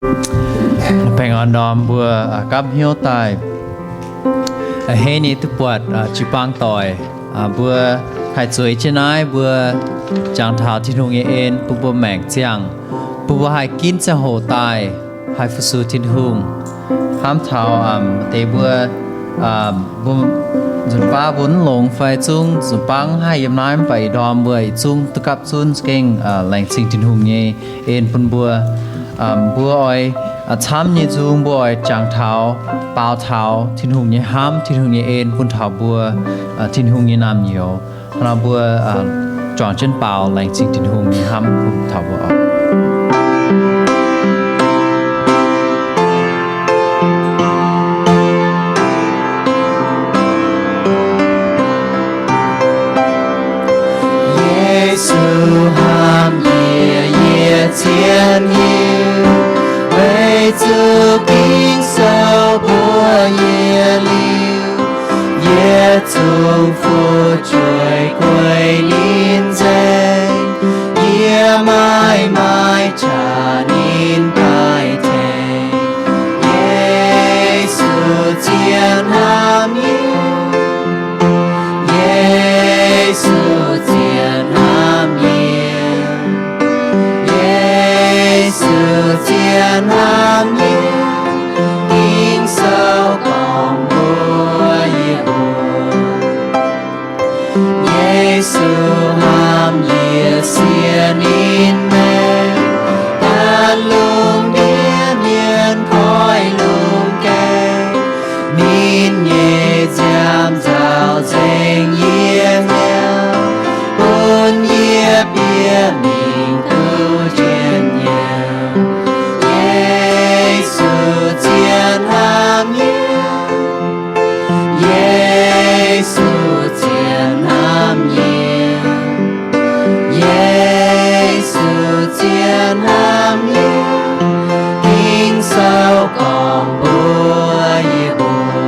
Baengh orn ndorm mbuo gapv hnyouv daaih, hei ninh duqv buatc jiu-baang doic. Mbuo haih zueiz jienv naaiv, mbuo jangx taux Tin-Hungh nyei en bun mbuo maengc ziangh, bun mbuo haih ginv ziangh hoc daaih haih fu-sux Tin-Hungh. Hnamv taux deix mbuo nzunc baav mbuo mv longx fai zungv nzunc baav mv haih yiem naaiv, mv baac ih ndorm mbuo yietc zungv duqv gapv zunv za'gengh laengz zingh Tin-Hungh nyei en bun mbuo. Mbuo oix camv nyei nzung, mbuo oix jangx taux, baaux taux Tin-Hungh nyei hnamv, Tin-Hungh nyei en bun taux mbuo, Tin-Hungh nyei naamh nyouz. Hnangv nor mbuo juangc jienv baaux laengz zingh Tin-Hungh nyei hnamv bun taux mbuo oc. Yesu hnamv yie, yie zien hiuv, weic zuqc Ging-Sou mbuox yie liuz, yietc zungv fu'jueiv guei ninh nzengc, yie maiv maaih qaqv ninh daaih tengx. Yesu zien hnamv yie, Yesu zien hnamv yie, Yesu zien hnamv yie, Ging-Sou gorngv mbuox yie mbuo. Yesu hnamv yie, sienx ninh maengc, ganh lungh ndiev mienh koiv lungh gaengh. Ninh nyei nziaamv nzauh nzengc yie hnyouv, bun yie bieqc mingh duqv njien-youh. Yesu zien hnamv yie, Yesu zien hnamv yie, Yesu zien hnamv yie, Ging-Sou gorngv mbuox yie mbuo.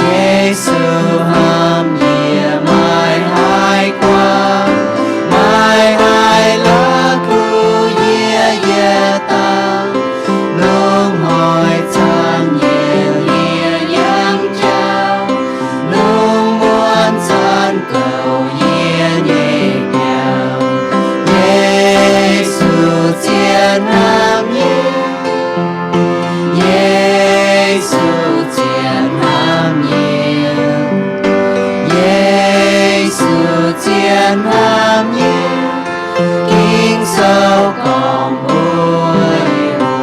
Yesu hnamv yie maiv haih guaax, maiv haih la'kuqv yie yietc dauh. Lungh hnoi zanc yie, yie yangh jauv, lungh muonz zanc goux yie nyei biauv. Yesu zien hnamv yie, Yesu zien hnamv yie, Yesu zien hnamv yie, Ging-Sou gorngv mbuox yie mbuo.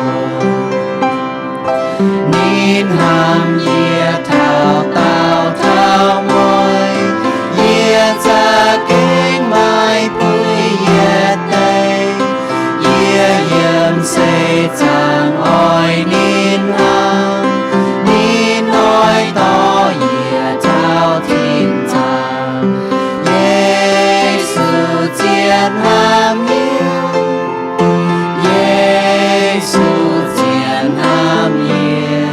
Ninh hnamv yie taux daauh taux mueiz, yie za'gengh maiv puix yietc deix. Yie yiem seix zaangc oix ninh hnamv, ninh oix dorh yie taux tin zaangc. Yesu zien hnamv yie, Yesu zien hnamv yie,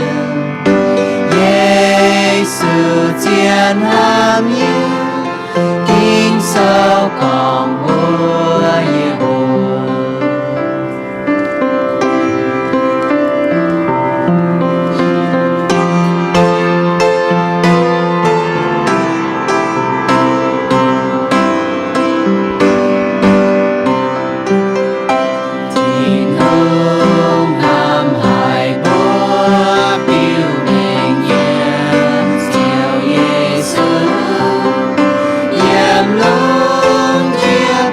Yesu zien hnamv yie, Ging-Sou gorngv mbuox yie mbuo. Tin-Hungh hnamv haic mbuo biux mengh yiem Ziouv Yesu, yiem lungh jiex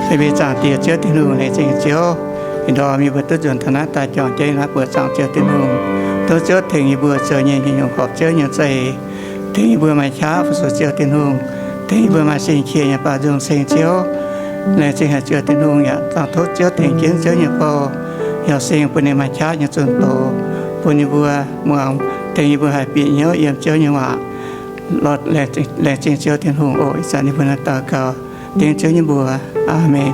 Mbuo nyei Zaangc Diex, Ziouv Tin-Hungh, laengz zingh Ziouv, ih ndorm yie mbuo duqv nzuonx taux naaiv daaih juangc jienv naaiv buoqc zaangc, Ziouv Tin-Hungh. Tov Ziouv tengx yie mbuo zoux nyei hnyouv horpc Ziouv nyei za'eix, tengx yie mbuo maaih qaqv fu-sux Ziouv Tin-Hungh, tengx yie mbuo maaih sing-qiex nyei baaux nzung ceng Ziouv. Laengz zingh haic Ziouv Tin-Hungh, yaac dangh tov Ziouv tengx jienv Ziouv nyei bou, yauh sing bun ninh maaih qaqv nyei zunh doz, bun yie mbuo muangx, tengx yie mbuo haih bieqc hnyouv yiem Ziouv nyei waac. Laengz zingh Ziouv Tin-Hungh oc. Ih zanc yie mbuo naaiv daux gaux dengv Ziouv nyei mbuox. Aamen.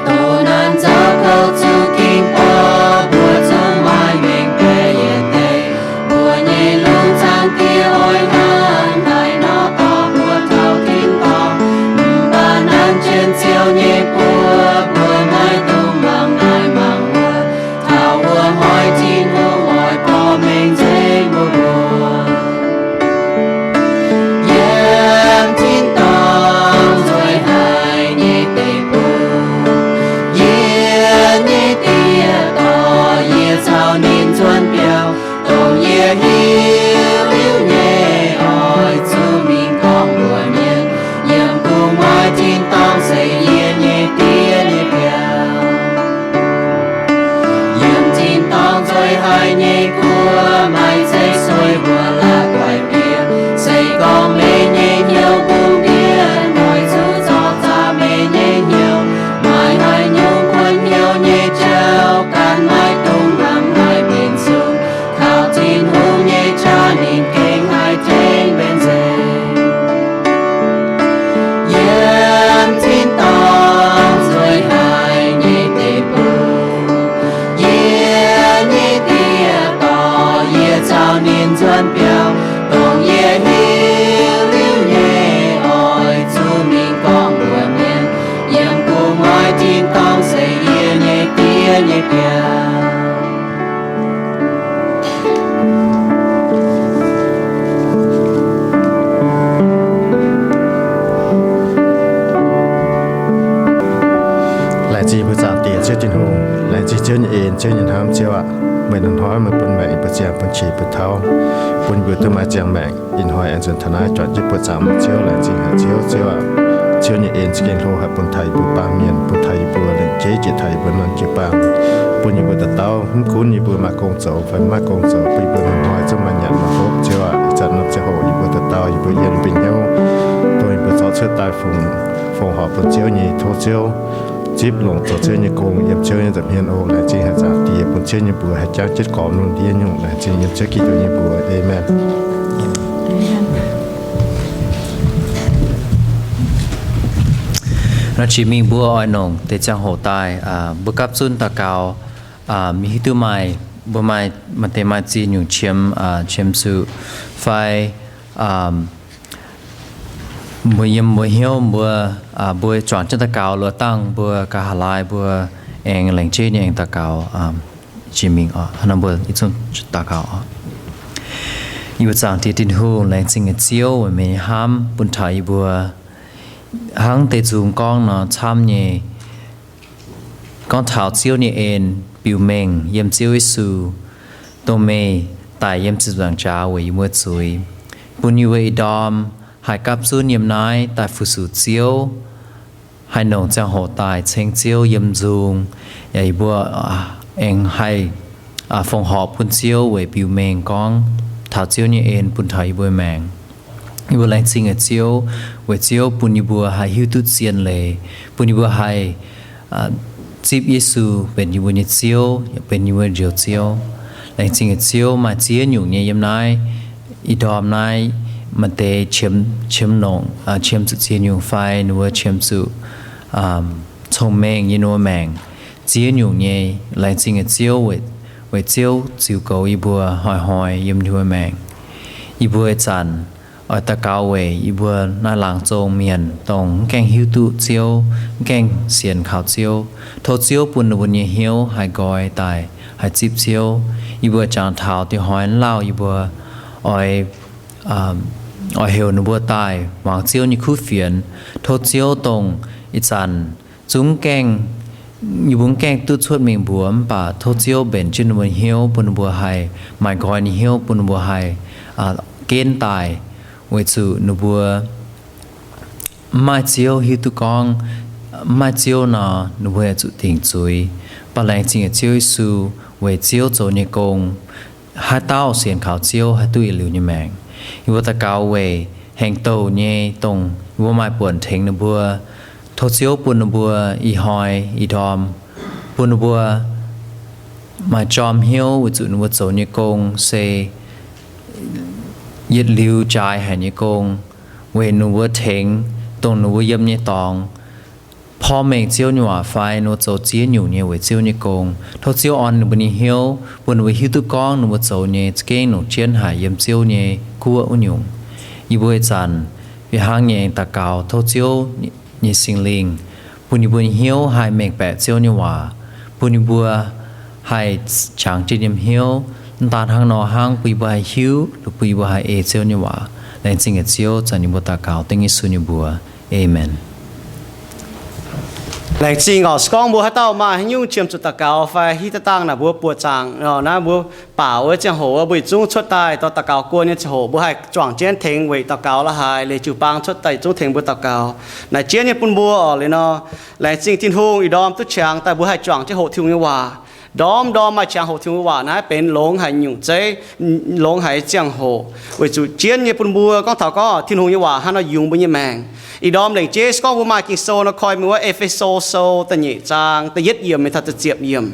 Dongh naaiv nzauh kouv zuqc ging-borqc, mbuo zungv maaih mengh baeqc yietc deix. Mbuo nyei lungh zaangc Diex oix hnangv haaix nor dorh mbuo taux tin-dorngh, mv baac nanv jienv Ziouv nyei buoz, mbuo maiv dungx mangc naaiv mangc wuov. Taux wuov hnoi Tin-Hungh oix dorh mengh nzengc mbuo mbuox. Yiem tin-dorngh nzueic haic nyei deic-bung, yie nyei Diex dorh yie caux ninh nzuonx biauv. Dongh yie hiuv liuz nyei oix zuqc mingh gorngv mbuox mienh, yiem gu'nguaaic tin-dorngh se yie nyei Diex nyei biauv. Yiem tin-dorngh nzueic haic nyei guoqv maaih zeiv sueih mbuo la'guaih bieqc. Se gorngv meih nyei hnyouv bungx mbienv, oix zuqc zorc zaqc meih nyei hnyouv. Maaih haaix nyungc kuonx hnyouv nyei jauv ganh maiv dungx hnamv haih benx nzung. Kaux Tin-Hungh nyei qaqv ninh gengh haih tengx benx nzengc. Yiem tin-dorngh nzueic haic nyei deic-bung, yie nyei Diex dorh yie caux ninh nzuonx biauv. Dongh yie hiuv liuz nyei oix zuqc mingh gorngv mbuox mienh, yiem gu'nguaaic tin-dorngh se yie nyei Diex nyei biauv. Laengz zingh mbuo Zaangc Diex Ziouv Tin-Hungh, laengz zingh Ziouv nyei en, Ziouv nyei hnamv, Ziouv aac. Meih hnoi-hnoi meih bun maengc, bun ziangh, bun qiex, bun tauv, bun yie mbuo duqv maaih ziangh maengc. Ih hnoi aengx nzuonx taux naaiv juangc jienv buoqc zaangc mbuox Ziouv, laengz zingh haic Ziouv, Ziouv aac. Ziouv nyei en za'gengh hlo haic bun taux yie mbuo baamh mienh, bun taux yie mbuo lengc jeiv jiex taux yie mbuo norm jiu-baang, bun yie mbuo dauh dauh, mv gunv yie mbuo maaih gong zoux fai mv maaih gong zoux, bun yie mbuo hnoi-hnoi zungv maaih nyanc maaih hopv. Ziouv aac, ih zanc norm ziangh hoc yie mbuo dauh dauh, yie mbuo yiem mbuo hnyouv, dongh yie mbuo zorqv cuotv daaih fongc, fongc horc bun Ziouv nyei. Tov Ziouv zipv longc zoux Ziouv nyei gong yiem Ziouv nyei nza'hmien oc. Laengz zingh haic Zaangc Diex, bun Ziouv nyei mbuox haih jangx jienv gormx lungh ndiev nyungc. Laengz zingh yiem Ziouv Giduc nyei mbuox. Aamen. Nor jiex mingh mbuo oix nongc deix ziangh hoc daaih, mbuo gapv zunv daux gaux, mv hiuv duqv maaih, mbuo maaih, maaih deix maaih ziex nyungc qiemx, qiemx zuqc fai mbuo yiem mbuo hnyouv mbuo, mbuo juangc jienv daux gaux loz dangh mbuo ga'haav laai mbuo aengx lengc jeiv nyei aengx daux gaux. Jiex mingh oc, hnangv nor mbuo ih zungv daux gaux oc. Yie mbuo Zaangc Diex Tin-Hungh, laengz zingh nyei Ziouv weic meih nyei hnamv bun taux yie mbuo. Hnangv deix nzung gorngv nor camv nyei, gorngv taux Ziouv nyei en biux mengh yiem Ziouv Yesu, dongh meih daic yiem ziepc nzaangc jaax weic yie mbuo zuiz, bun yie mbuo ih ndorm haih gapv zunv yiem naaiv daaih fu-sux Ziouv, haih nongc ziangh hoc daaih ceng Ziouv yiem nzung. Yaac yie mbuo aengx haih fongc horc bun Ziouv weic biux mengh gorngv taux Ziouv nyei en bun taux yie mbuo maengc. Yie mbuo laengz zingh nyei Ziouv weic Ziouv bun yie mbuo haih hiuv duqv zien leiz, bun yie mbuo haih zipv Yesu benx yie mbuo nyei Ziouv, benx yie mbuo njoux Ziouv. Laengz zingh nyei Ziouv, maaih ziex nyungc nyei yiem naaiv, ih ndorm naaiv, maaih deix qiemx, qiemx nongc, qiemx zuqc ziex nyungc fai ninh mbuo qiemx zuqc cong-mengh yiem ninh mbuo maengc. Ziex nyungc nyei, laengz zingh nyei Ziouv weic, weic Ziouv ziux goux yie mbuo hnoi-hnoi yiem yie mbuo maengc. Yie mbuo ih zanc oix daux gaux weic yie mbuo naaiv laangz zong mienh dongh mv gaengh hiuv duqv Ziouv, mv gaengh sienx kaux Ziouv. Tov Ziouv bun ninh mbuo nyei hnyouv haih nqoi daaih, haih zipv Ziouv. Yie mbuo jangx taux diuh hnoi lauh yie mbuo oix oix heuc ninh mbuo daaih muangx Ziouv nyei kuv fienx. Tov Ziouv dongh ih zanc zungv gaengh, yie mbuo mv gaengh duqv cuotv mingh mbuox, mv baac tov Ziouv mbenc jienv ninh mbuo hnyouv, bun ninh mbuo haih maaih nqoi nyei hnyouv, bun ninh mbuo haih genv daaih, weic zuqc ninh mbuo mv maaih Ziouv hiuv duqv gorngv, mv maaih Ziouv nor, ninh mbuo yaac zuqc dingc zuiz. Mv baac laengz zingh Ziouv Yesu, weic Ziouv zoux nyei gong, haaix dauh sienx kaux Ziouv haih duqv yietc liuz nyei maengc. Yie mbuo daux gaux weic hengx douh nyei, dongh yie mbuo maaih buonc tengx ninh mbuo. Tov Ziouv bun ninh mbuo ih hnoi ih ndorm, bun ninh mbuo maaih jorm hnyouv, weic zuqc ninh mbuo zoux nyei gong se yietc liuz jaaix haic nyei gong, weic ninh mbuo tengx dongh ninh mbuo yiem nyei dorngx porv mengh Ziouv nyei waac fai ninh mbuo zoux ziex nyungc nyei weic Ziouv nyei gong. Tov Ziouv orn ninh mbuo nyei hnyouv, bun ninh mbuo hiuv duqv gorngv ninh mbuo zoux nyei za'gengh longc jienv haic yiem Ziouv nyei guoqv wuov nyungc. Yie mbuo ih zanc fih hnangv nyei aengx daux gaux tov Ziouv nyei Singx Lingh bun yie mbuo nyei hnyouv haih mengh baeqc Ziouv nyei waac, bun yie mbuo haih jangx jienv yiem hnyouv. Mv daan hnangv nor hnangv, bun yie mbuo haih hiuv, bun yie mbuo haih ei Ziouv nyei waac. Laengz zingh Ziouv, zanc yie mbuo daux gaux dengv Yesu nyei mbuox. Aamen. Laengz zingh oc. Se gorngv mbuo haaix dauh maaih haaix nyungc qiemx zuqc daux gaux fai hiuv duqv dangh naaic, mbuo buoqc zaangc naaiv, mbuo baaux wuov ziangh hoc wuov, mbuo yietc zungv cuotv daaih dorh daux gaux guon nyei ziangh hoc, mbuo haih juangc jienv tengx weic daux gaux la'haaix, liuz jiu-baang cuotv daaih yietc zungv tengx mbuo daux gaux. Naaic jienv nyei bun mbuo oc. Liuz nor, laengz zingh Tin-Hungh ih ndorm duqv qangx daaih mbuo haih juangc jienv hoqc Tin-Hungh nyei waac. Ndorm ndorm maaih qangx hoqc Tin-Hungh nyei waac naaiv benx longx haic nyungc zeiv, longx haic ziangh hoc, weic zuqc jienv nyei bun mbuo gorngv taux gorngv Tin-Hungh nyei waac hnangv nor yungz mbuo nyei maengc. Ih ndorm lengc jeiv se gorngv mbuo maaih Ging-Sou nor koi mingh wuov E^fe^so Sou da'nyeic zaang da'yietv yiemc mingh taux da'ziepc yiemc.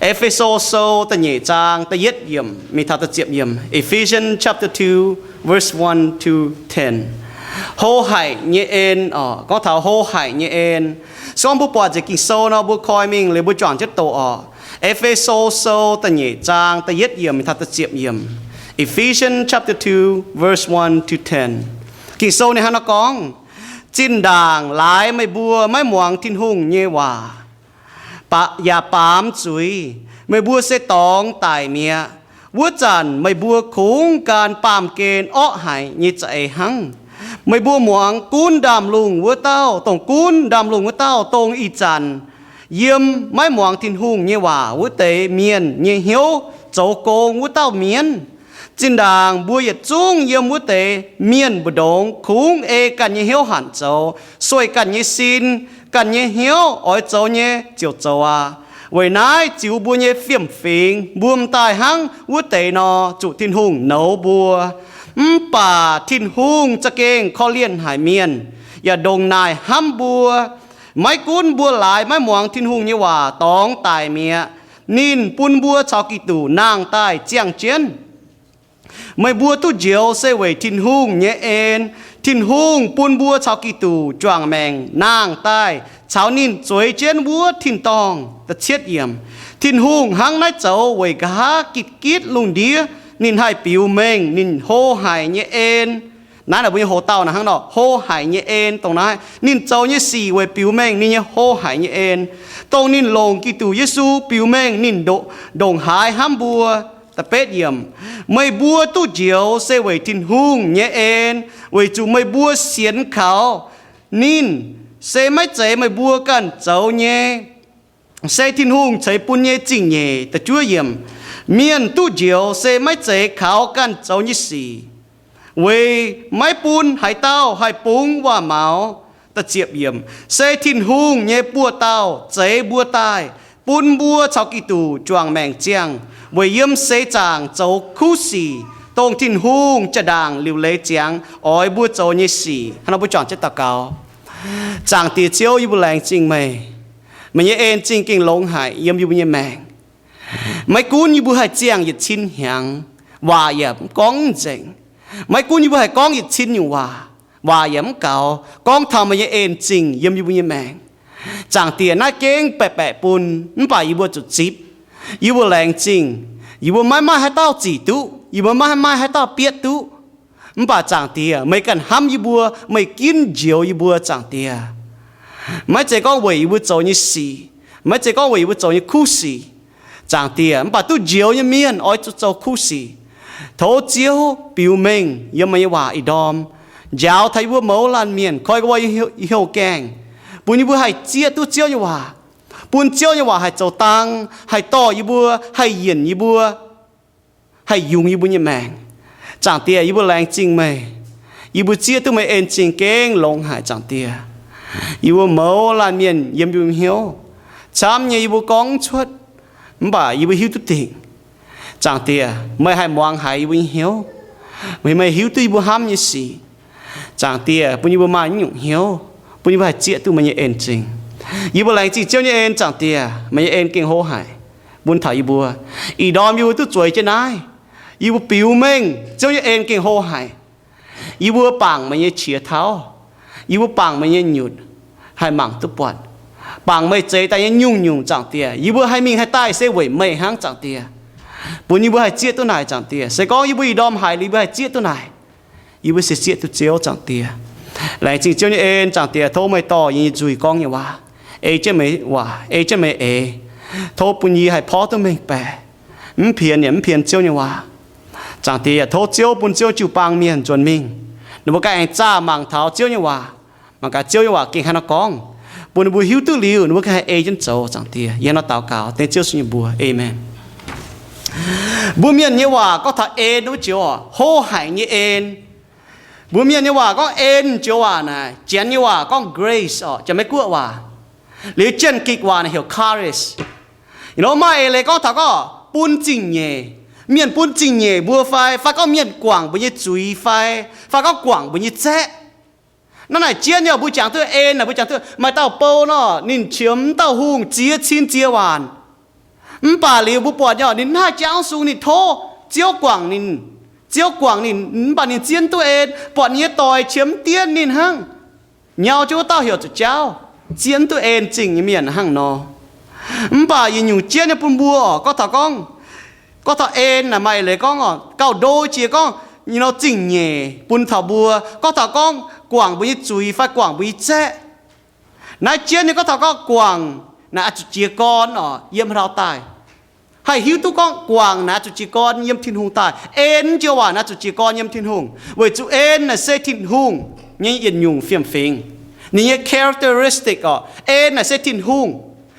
E^fe^so Sou da'nyeic zaang da'yietv yiemc mingh taux da'ziepc yiemc. Ephesians chapter two, verse one to ten. Hlo haic nyei en oc. Gorngv taux hlo haic nyei en, se gorngv mbuo buatc nzengc Ging-Sou nor mbuo koi mingh liuz mbuo juangc jienv doqc oc. E^fe^so Sou da'nyeic zaang da'yietv yiemc mingh taux da'ziepc yiemc. Ephesians chapter two, verse one to ten. Ging-Sou ninh hnangv nor gorngv, Zinh ndaangc laaix meih mbuo maiv muangx Tin-Hungh nyei waac, yaac baamz zuiz, meih mbuo se dorngx daic mi'aqv. Wuov zanc meih mbuo kungx gan baamh gen orqv haic nyei za'eix hnangv. Meih mbuo muangx gunv ndaamv-lungh wuov dauh, dongh gunv ndaamv-lungh wuov dauh, dongh ih zanc yiem maiv muangx Tin-Hungh nyei waac wuov deix mienh nyei hnyouv zoux gong wuov dauh mienv. Zinh ndaangc mbuo yietc zungv yiem wuov deix mienh mbu'ndongx kungx ei ganh nyei hnyouv hanc zoux, sueih ganh nyei sin, ganh nyei hnyouv oix zoux nyei ziouc zoux aqv. Weic naaiv ziux mbuo nyei fiem-fingx, mbuo m'daaih hnangv wuov deix nor, zuqc Tin-Hungh nouz mbuo. Mv baac Tin-Hungh za'gengh korv-lienh haic mienh, yaac ndongc naaic hnamv mbuo. Maiv gunv mbuo laaix maiv muangx Tin-Hungh nyei waac dorngx daic mi'aqv, ninh bun mbuo caux Giduc nangh daaih ziangh jienv. Meih mbuo duqv njoux se weic Tin-Hungh nyei en. Tin-Hungh bun mbuo caux Giduc juangc maengc nangh daaih caux ninh zueiz jienv wuov tin-dorngh. Tin-Hungh hnangv naaiv zoux weic nqa'haav gitv-gitv lungh ndiev ninh haih biux mengh ninh hlo haic nyei en. Naaiv naaic mbuo nyei hoc-dauh naaic hnangv nor, hlo haic nyei en dongh naaiv. Ninh zoux nyei sic weic biux mengh ninh nyei hlo haic nyei en, dongh ninh longc Giduc Yesu biux mengh ninh ndongc haaix hnamv mbuo. Meih mbuo duqv njoux se weic Tin-Hungh nyei en, weic zuqc meih mbuo sienx kaux ninh, se maiv zeiz meih mbuo ganh zoux nyei, se Tin-Hungh ceix bun nyei zingh nyeic. Mienh duqv njoux se maiv zeiz kaux ganh zoux nyei sic, weic maiv bun haaix dauh haih bungx waac-maux. Se Tin-Hungh nyei buoz-dauh zeix mbuo daaih, bun mbuo caux Giduc juangc maengc ziangh, weic yiem seix zaangc zoux kuv sic, dongh Tin-Hungh jaa-ndaangc liuc leiz ziangx oix mbuo zoux nyei sic. Hnangv nor mbuo juangc jienv daux gaux. Zaangc Diex Ziouv, yie mbuo laengz zingh meih. Meih nyei en zingh gengh longx haic yiem yie mbuo nyei maengc. Maiv gunv yie mbuo haih ziangh yietc cin hnyangx, waac yaac mv gorngv nzengc. Maiv gunv yie mbuo haih gorngv yietc cin nyungc waac, waac yaac mv gaux gorngv taux meih nyei en zingh yiem yie mbuo nyei maengc. Zaangc Diex, naaiv gengh baeqc baeqc bun, mv baac yie mbuo zuqc zipv. Yie mbuo laengz zingh. Yie mbuo maiv maaih haaix dauh zic duqv, yie mbuo maiv maaih haaix dauh bietv duqv. Mv baac Zaangc Diex, meih ganh hnamv yie mbuo, meih ginv njoux yie mbuo, Zaangc Diex. Maiv zeiz gorngv weic yie mbuo zoux nyei sic, maiv zeiz gorngv weic yie mbuo zoux nyei kuv sic, Zaangc Diex, mv baac duqv njoux nyei mienh oix zuqc zoux kuv sic. Tov Ziouv biux mengh yiem meih nyei waac ih ndorm, njaaux taux yie mbuo mouz laanh mienh, koi gorx-youz, hnyouv gaengh, bun yie mbuo haih zieqv duqv Ziouv nyei waac, bun Ziouv nyei waac haih zoux dang, haih dorh yie mbuo, haih yienc yie mbuo, haih yungz yie mbuo nyei maengc. Zaangc Diex, yie mbuo laengz zingh meih. Yie mbuo zieqv duqv meih en zingh gengh longx haic, Zaangc Diex. Yie mbuo mouz laanh mienh yiem yie mbuo hnyouv, camv nyei yie mbuo gorngv mv cuotv, mv baac yie mbuo hiuv duqv dingc. Zaangc Diex, meih haih muangx haiz yie mbuo nyei hnyouv. Meih, meih hiuv duqv yie mbuo hnamv nyei sic. Zaangc Diex, bun yie mbuo maaih naaiv nyungc hnyouv, bun yie mbuo haih zieqv duqv meih nyei en zingh. Yie mbuo laengz zingh Ziouv nyei en, Zaangc Diex, meih nyei en gengh hlo haic bun taux yie mbuo. Ih ndorm yie mbuo duqv zueiz jienv naaiv, yie mbuo biux mengh Ziouv nyei en gengh hlo haic. Yie mbuo bangc meih nyei qiex tauv. Yie mbuo bangc meih nyei nyutc haih mangc duqv buatc, bangc meih zeix daaih nyei nyungc-nyungc, Zaangc Diex. Yie mbuo haih mingh haih daaih se weic meih hnangv, Zaangc Diex. Bun yie mbuo haih zieqv duqv naaic, Zaangc Diex. Se gorngv yie mbuo ih ndorm haiz liuz, yie mbuo haih zieqv duqv naaic, yie mbuo se zieqv duqv Ziouv, Zaangc Diex. Laengz zingh Ziouv nyei en, Zaangc Diex. Tov meih dorh yie nyei nzuih gorngv nyei waac, ei jienv meih waac, ei jienv meih eix. Tov bun yie haih porv duqv mengh baeqc, mv pienx yaac mv pienx Ziouv nyei waac. Zaangc Diex, yaac tov Ziouv bun Ziouv jiu-baang mienh nzuonx mingh, ninh mbuo ganh aengx zaah mangc taux Ziouv nyei waac, mangc gaax Ziouv nyei waac gengh haaix nor gorngv, bun ninh mbuo hiuv duqv liuz, ninh mbuo ganh haih ei jienv zoux, Zaangc Diex. Yie hnangv naaiv daux gaux dengv Ziouv Yesu nyei mbuox. Aamen. Mbuo mienh nyei waac gorngv taux en wuov joux oc, hlo haic nyei en. Mbuo mienh nyei waac gorngv en joux waac naaic, Janx nyei waac gorngv grace oc, Janx-Meiv-Guoqv waac. Liuz Janx-Gikc waac naaic heuc charis. Ih hnoi maaih eix leiz gorngv taux gorngv bun zingh nyeic, mienh bun zingh nyeic mbuo fai, fai gorngv mienh guangc mbuo nyei zuiz fai, fai gorngv guangc mbuo nyei zaeqv. Naaiv naaic jienv nyei oc, mbuo jangx duqv en naaic, mbuo jangx duqv maaih dauh bou nor, ninh qiemx dauh hungh ziex cin ziex waanc. Mv baac liuz mbuo buatc nyei oc, ninh mv haih jangx sung, ninh tov Ziouv guangc ninh. Ziouv guangc ninh, mv baac ninh zieqv duqv en, buatc ninh nyei doic qiemx mv dienv ninh hnangv. Nyau jienv wuov dauh heuc zuqc jauv, zieqv duqv en zingh nyei mienh hnangv nor. Mv baac yietc nyungc jienv nyei bun mbuo oc, gorngv taux gorngv, gorngv taux en naaic maaih eix leiz gorngv oc, gauh ndo jiex gorngv, nyei nor zingh nyeic bun taux mbuo, gorngv taux gorngv guangc mbuo nyei zuiz fai guangc mbuo nyei zaeqv. Naaiv jienv nyei gorngv taux gorngv guangc naaic oix zuqc jiez gorn oc, yiem haaix dauh daaih. Haih hiuv duqv gorngv guangc naaic oix zuqc jiez gorn yiem Tin-Hungh daaih. En joux waac naaic oix zuqc jiez gorn yiem Tin-Hungh, weic zuqc en naaic se Tin-Hungh nyei yietc nyungc fiem-fingx, ninh nyei characteristic oc. En naaic se Tin-Hungh.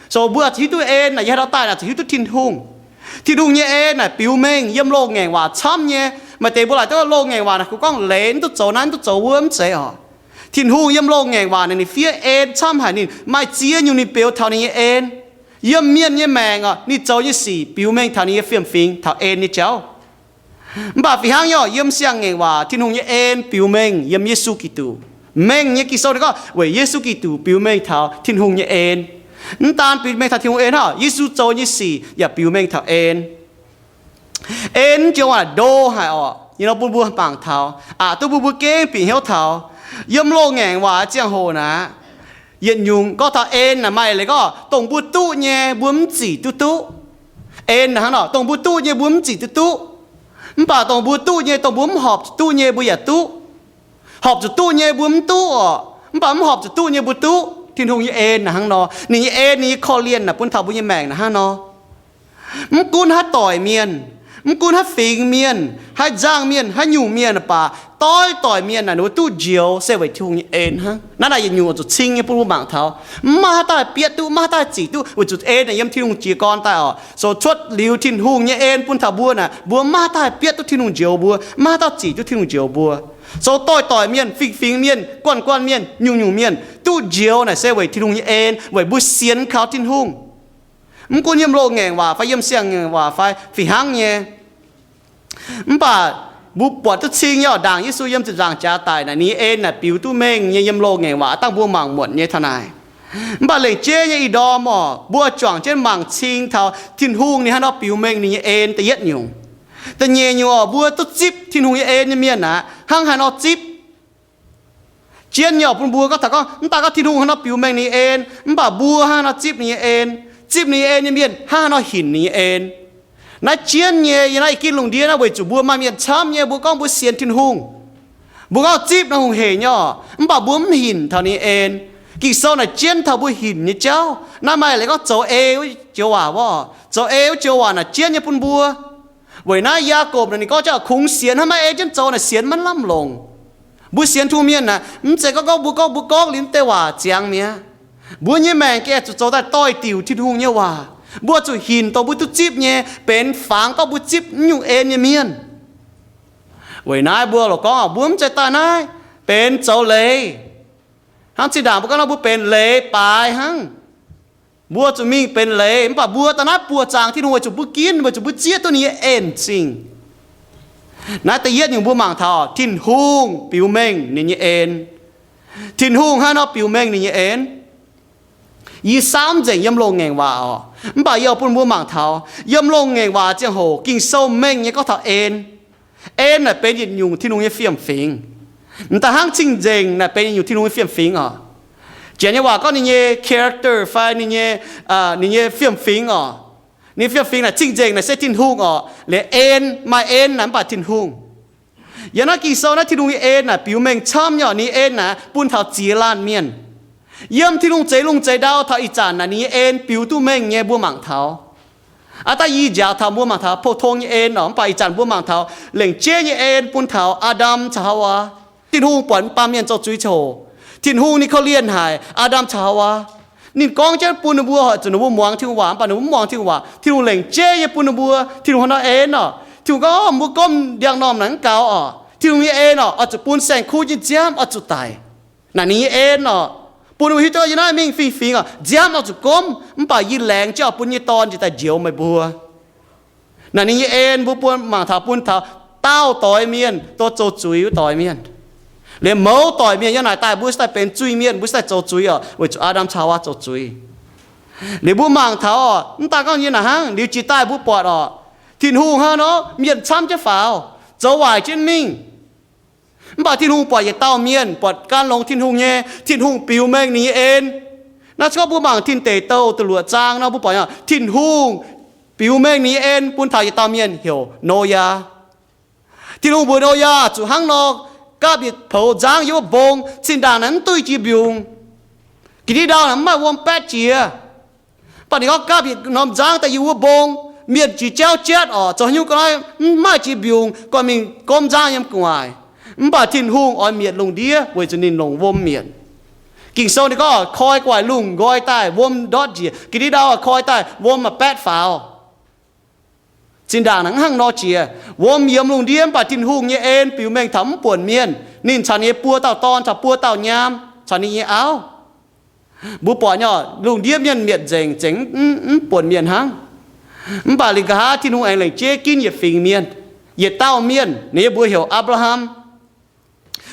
So mbuo zuqc hiuv duqv en naaic yiem haaix dauh daaih naaic zuqc hiuv duqv Tin-Hungh. Tin-Hungh nyei en naaic biux mengh yiem loz-ngaengc waac camv nyei. Maaih deix mbuo laaic duqv loz-ngaengc waac naaic kungx gorngv leiz mv duqv zoux naaiv mv duqv zoux wuov, mv zeiz oc. Tin-Hungh yiem loz-ngaengc waac naaic ninh fiev en camv haic, ninh maaih ziex nyungc ninh biux taux ninh nyei en. Yiem mienh nyei maengc oc, ninh zoux nyei sic biux mengh taux ninh nyei fiem-fingx, taux en nyei jauv. Mv baac fih hnangv nyei oc, yiem siang-ngaengc waac Tin-Hungh nyei en biux mengh yiem Yesu Giduc. Mengh nyei Ging-Sou ninh gorngv weic Yesu Giduc biux mengh taux Tin-Hungh nyei en. Mv daan biux mengh taux Tin-Hungh en hnangv, Yesu zoux nyei sic yaac biux mengh taux en. En joux waac ndo haic oc, nyei nor bun mbuo mangc taux, aqc duqv bun mbuo gengh bieqc hnyouv taux. Yiem loz-ngaengc waac ziangh hoc naaic, yietc nyungc gorngv taux en naaic maaih leiz gorngv dongh mbuo duqv nyei mbuo mv zic duqv duqv. En naaic hnangv nor, dongh mbuo duqv nyei mbuo mv zic duqv duqv. Mv baac dongh mbuo duqv nyei, dongh mbuo mv horpc zuqc duqv nyei mbuo yaac duqv. Horpc zuqc duqv nyei mbuo mv duqv oc, mv baac mv horpc zuqc duqv nyei mbuo duqv. Tin-Hungh nyei en naaic hnangv nor, ninh nyei en, ninh nyei korv-lienh naaic bun taux mbuo nyei maengc naaic hnangv nor. Mv gunv haaix doic mienh, mv gunv haaix fingx mienh, haaix nzangc mienh, haaix nyungc mienh baac, doix-doic mienh naaic ninh mbuo duqv njoux se weic Tin-Hungh nyei en hnangv. Naaiv naaic yietc nyungc oix zuqc cing nyei bun mbuo mangc taux. Mv maaih haaix dauh haih bietv duqv, mv maaih haaix dauh haih zic duqv, weic zuqc en naaic yiem Tin-Hungh jiez gorn daaih oc. So cuotv liuz Tin-Hungh nyei en bun taux mbuo naaic, mbuo mv maaih haaix dauh haih bietv duqv Tin-Hungh njoux mbuo, mv maaih haaix dauh zic duqv Tin-Hungh njoux mbuo. So doix-doic mienh, fingx-fingx mienh, guanh guanh mienh, nyungc-nyungc mienh duqv njoux naaic se weic Tin-Hungh nyei en, weic mbuo sienx kaux Tin-Hungh. Mv gunv yiem loz-ngaengc waac fai yiem siang-ngaengc waac fai fih hnangv nyei. Mv baac mbuo buatc duqv cing nyei oc, ndaangc Yesu yiem ziepc nzaangc jaax daic naaic, ninh nyei en naaic biux duqv mengh nyei yiem loz-ngaengc waac dangh mbuo mangc muonc nyei taux naaic. Mv baac lengc jeiv nyei ih ndorm oc, mbuo juangc jienv mangc cing taux Tin-Hungh ninh haaix nor biux mengh ninh nyei en da'yietv nyungc. Da'nyeic nyungc oc, mbuo duqv zipv Tin-Hungh nyei en nyei mienh aqv, hnangv haaix nor zipv? Jienv nyei oc, bun mbuo gorngv taux gorngv, mv daaih gorngv Tin-Hungh haaix nor biux mengh ninh nyei en, mv baac mbuo hnangv haaix nor zipv ninh nyei en? Zipv ninh nyei en nyei mienh hnangv haaix nor hinc ninh nyei en? Naaiv jienv nyei, yiem naaiv i gin lungh ndiev naaiv weic zuqc mbuo maaih mienh camv nyei, mbuo gorngv mbuo sienx Tin-Hungh, mbuo gorngv zipv nor hungh heic nyei oc, mv baac mbuo mv hinc taux ninh nyei en. Ging-Sou naaic jienv taux mbuo hinc nyei jauv. Naaiv maaih leiz gorngv zoux ei wuov joux waac wuov, zoux ei wuov joux waac naaic jienv nyei bun mbuo. Weic naaiv Yaagorpc naaic ninh gorngv jauv kungx sienx hnangv maiv en jienv zoux naaic sienx maiv lamh longc. Mbuo sienx Tin-Hungh mienh naaic mv zeiz gorngv gorngv mbuo gorngv mbuo gorngv liuz mv deix waac ziangx mi'aqv. Mbuo nyei maengc gengh zuqc zoux daaih doix-diuc Tin-Hungh nyei waac. Mbuo zuqc hinc dongh mbuo duqv zipv nyei, benx fangx gorngv mbuo zipv mv nyungc en nyei mienh. Weic naaiv mbuo lorqc gorngv mbuo mv zeiz daaih naaiv benx zoux leiz. Hnangv zinh ndaangc mbuo gorngv nor mbuo benx leiz baaix hnangv. Mbuo zuqc mingh benx leiz, mv baac mbuo daaih naaiv buoz-zaangc Tin-Hungh weic zuqc mbuo ginv, weic zuqc mbuo zieqv duqv ninh nyei en zingh. Naaiv da'yietv nyungc mbuo mangc taux Tin-Hungh biux mengh ninh nyei en. Tin-Hungh hnangv nor biux mengh ninh nyei en. Yie saauv mv nzengc yiem loz-ngaengc waac oc, mv baac yie oix bun mbuo mangc taux yiem loz-ngaengc waac ziangh hoc Ging-Sou mengh nyei gorngv taux en. En naaic benx yietc nyungc Tin-Hungh nyei fiem-fingx. M'daaih hnangv cing-nzengc naaic benx yietc nyungc Tin-Hungh nyei fiem-fingx oc. Janx nyei waac gorngv ninh nyei character fai ninh nyei, ninh nyei fiem-fingx oc. Ninh fiem-fingx naaic cing-nzengc naaic se Tin-Hungh oc. Liuz en, maaih en naaic mv baac Tin-Hungh. Yiem naaiv Ging-Sou naaiv Tin-Hungh nyei en naaic biux mengh camv nyei oc. Ninh nyei en naaic bun taux ziex laanh mienh. Yiem Tin-Hungh zeix lungh zeix ndau taux ih zanc naaic ninh nyei en biux duqv mengh nyei mbuo mangc taux. Aav daaih yie njaaux taux mbuo mangc taux pou-tong nyei en oc, mv baac ih zanc mbuo mangc taux lengc jeiv nyei en bun taux Aa^ndam caux Haawaa. Tin-Hungh buatc baamh mienh zoux zuiz ziangh hoc, Tin-Hungh ninh korv-lienh haic Aa^ndam caux Haawaa. Ninh gorngv jienv bun ninh mbuo hoic zuqc ninh mbuo muangx Tin-Hungh waac, mv baac ninh mbuo mv muangx Tin-Hungh waac. Tin-Hungh lengc jeiv nyei bun ninh mbuo, Tin-Hungh hnangv nor en oc. Tin-Hungh gorngv mbuo gomv ndiangx-normh naaic mv gaux oc. Tin-Hungh nyei en oc, oix zuqc bun saeng-kuv nyei nziaamv oix zuqc daic. Naaic ninh nyei en oc, bun ninh mbuo hiuv duqv yiem naaiv mingh fingx-fingx oc, nziaamv oix zuqc gomv, mv baac yie laengz jienv oix bun yie nyei Dorn njiec daaih njoux meih mbuo. Naaic ninh nyei en mbuo bun mangc taux bun taux daauh doix mienh, duqv zoux zuiz wuov doix mienh. Liuz mouz doic mienh yiem naaic daaih mbuo se daaih benx zuiz-mienh, mbuo se daaih zoux zuiz oc, weic zuqc Aa^ndam caux Haawaa zoux zuiz. Liuz mbuo mangc taux oc, mv daaih gorngv nyei naaic hnangv, liuz jiex daaih mbuo buatc oc, Tin-Hungh hnangv nor mienh camv jienv faaux, zoux waaic jienv mingh. Mv baac Tin-Hungh buatc yietc dauh mienh buatc gan longx Tin-Hungh nyei, Tin-Hungh biux mengh ninh nyei en. Naaiv se gorngv mbuo mangc Tin Deic Douh da'luoqc zaang nor mbuo buatc Tin-Hungh biux mengh ninh nyei en bun taux yietc dauh mienh heuc Noyaa. Tin-Hungh mbuox Noyaa zuqc hnangv nor gapv yietc poux nzangv yiem wuov mbong, zinh ndaangc naaic mv duqv jiex mbiungc. Ga'ndiev ndau naaic mv maaih wuom baetv jiex. Mv baac ninh gorngv gapv yietc norm nzangv daaih yiem wuov mbong, mienh jiex jauv jatv oc, zoux haaix nyungc ga'naaiv mv maaih jiex mbiungc, gorngv mingh gomv nzangv yiem gu'nguaaic. Mv baac Tin-Hungh oix mietc lungh ndiev weic zuqc ninh longc wuom mietc. Ging-Sou ninh gorngv koi gu'nguaaic lungh nqoi daaih, wuom ndortv njiec. Ga'ndiev ndau koi daaih, wuom maaih baetv faaux. Zinh ndaangc naaic mv hnangv nor jiex. Wuom yiem lungh ndiev, mv baac Tin-Hungh nyei en biux mengh taux mv buonc mienh. Ninh caux ninh nyei buo dauh dorn caux buo dauh nyaam caux ninh nyei auv. Mbuo buatc nyei oc, lungh ndiev mienh mietc nzengc, zengc mv, mv buonc mienh hnangv. Mv baac liuz nqa'haav Tin-Hungh aengx lengc jeiv ginv yietc fingx mienh, yietc dauh mienh, ninh nyei mbuox heuc Apc^laa^ham.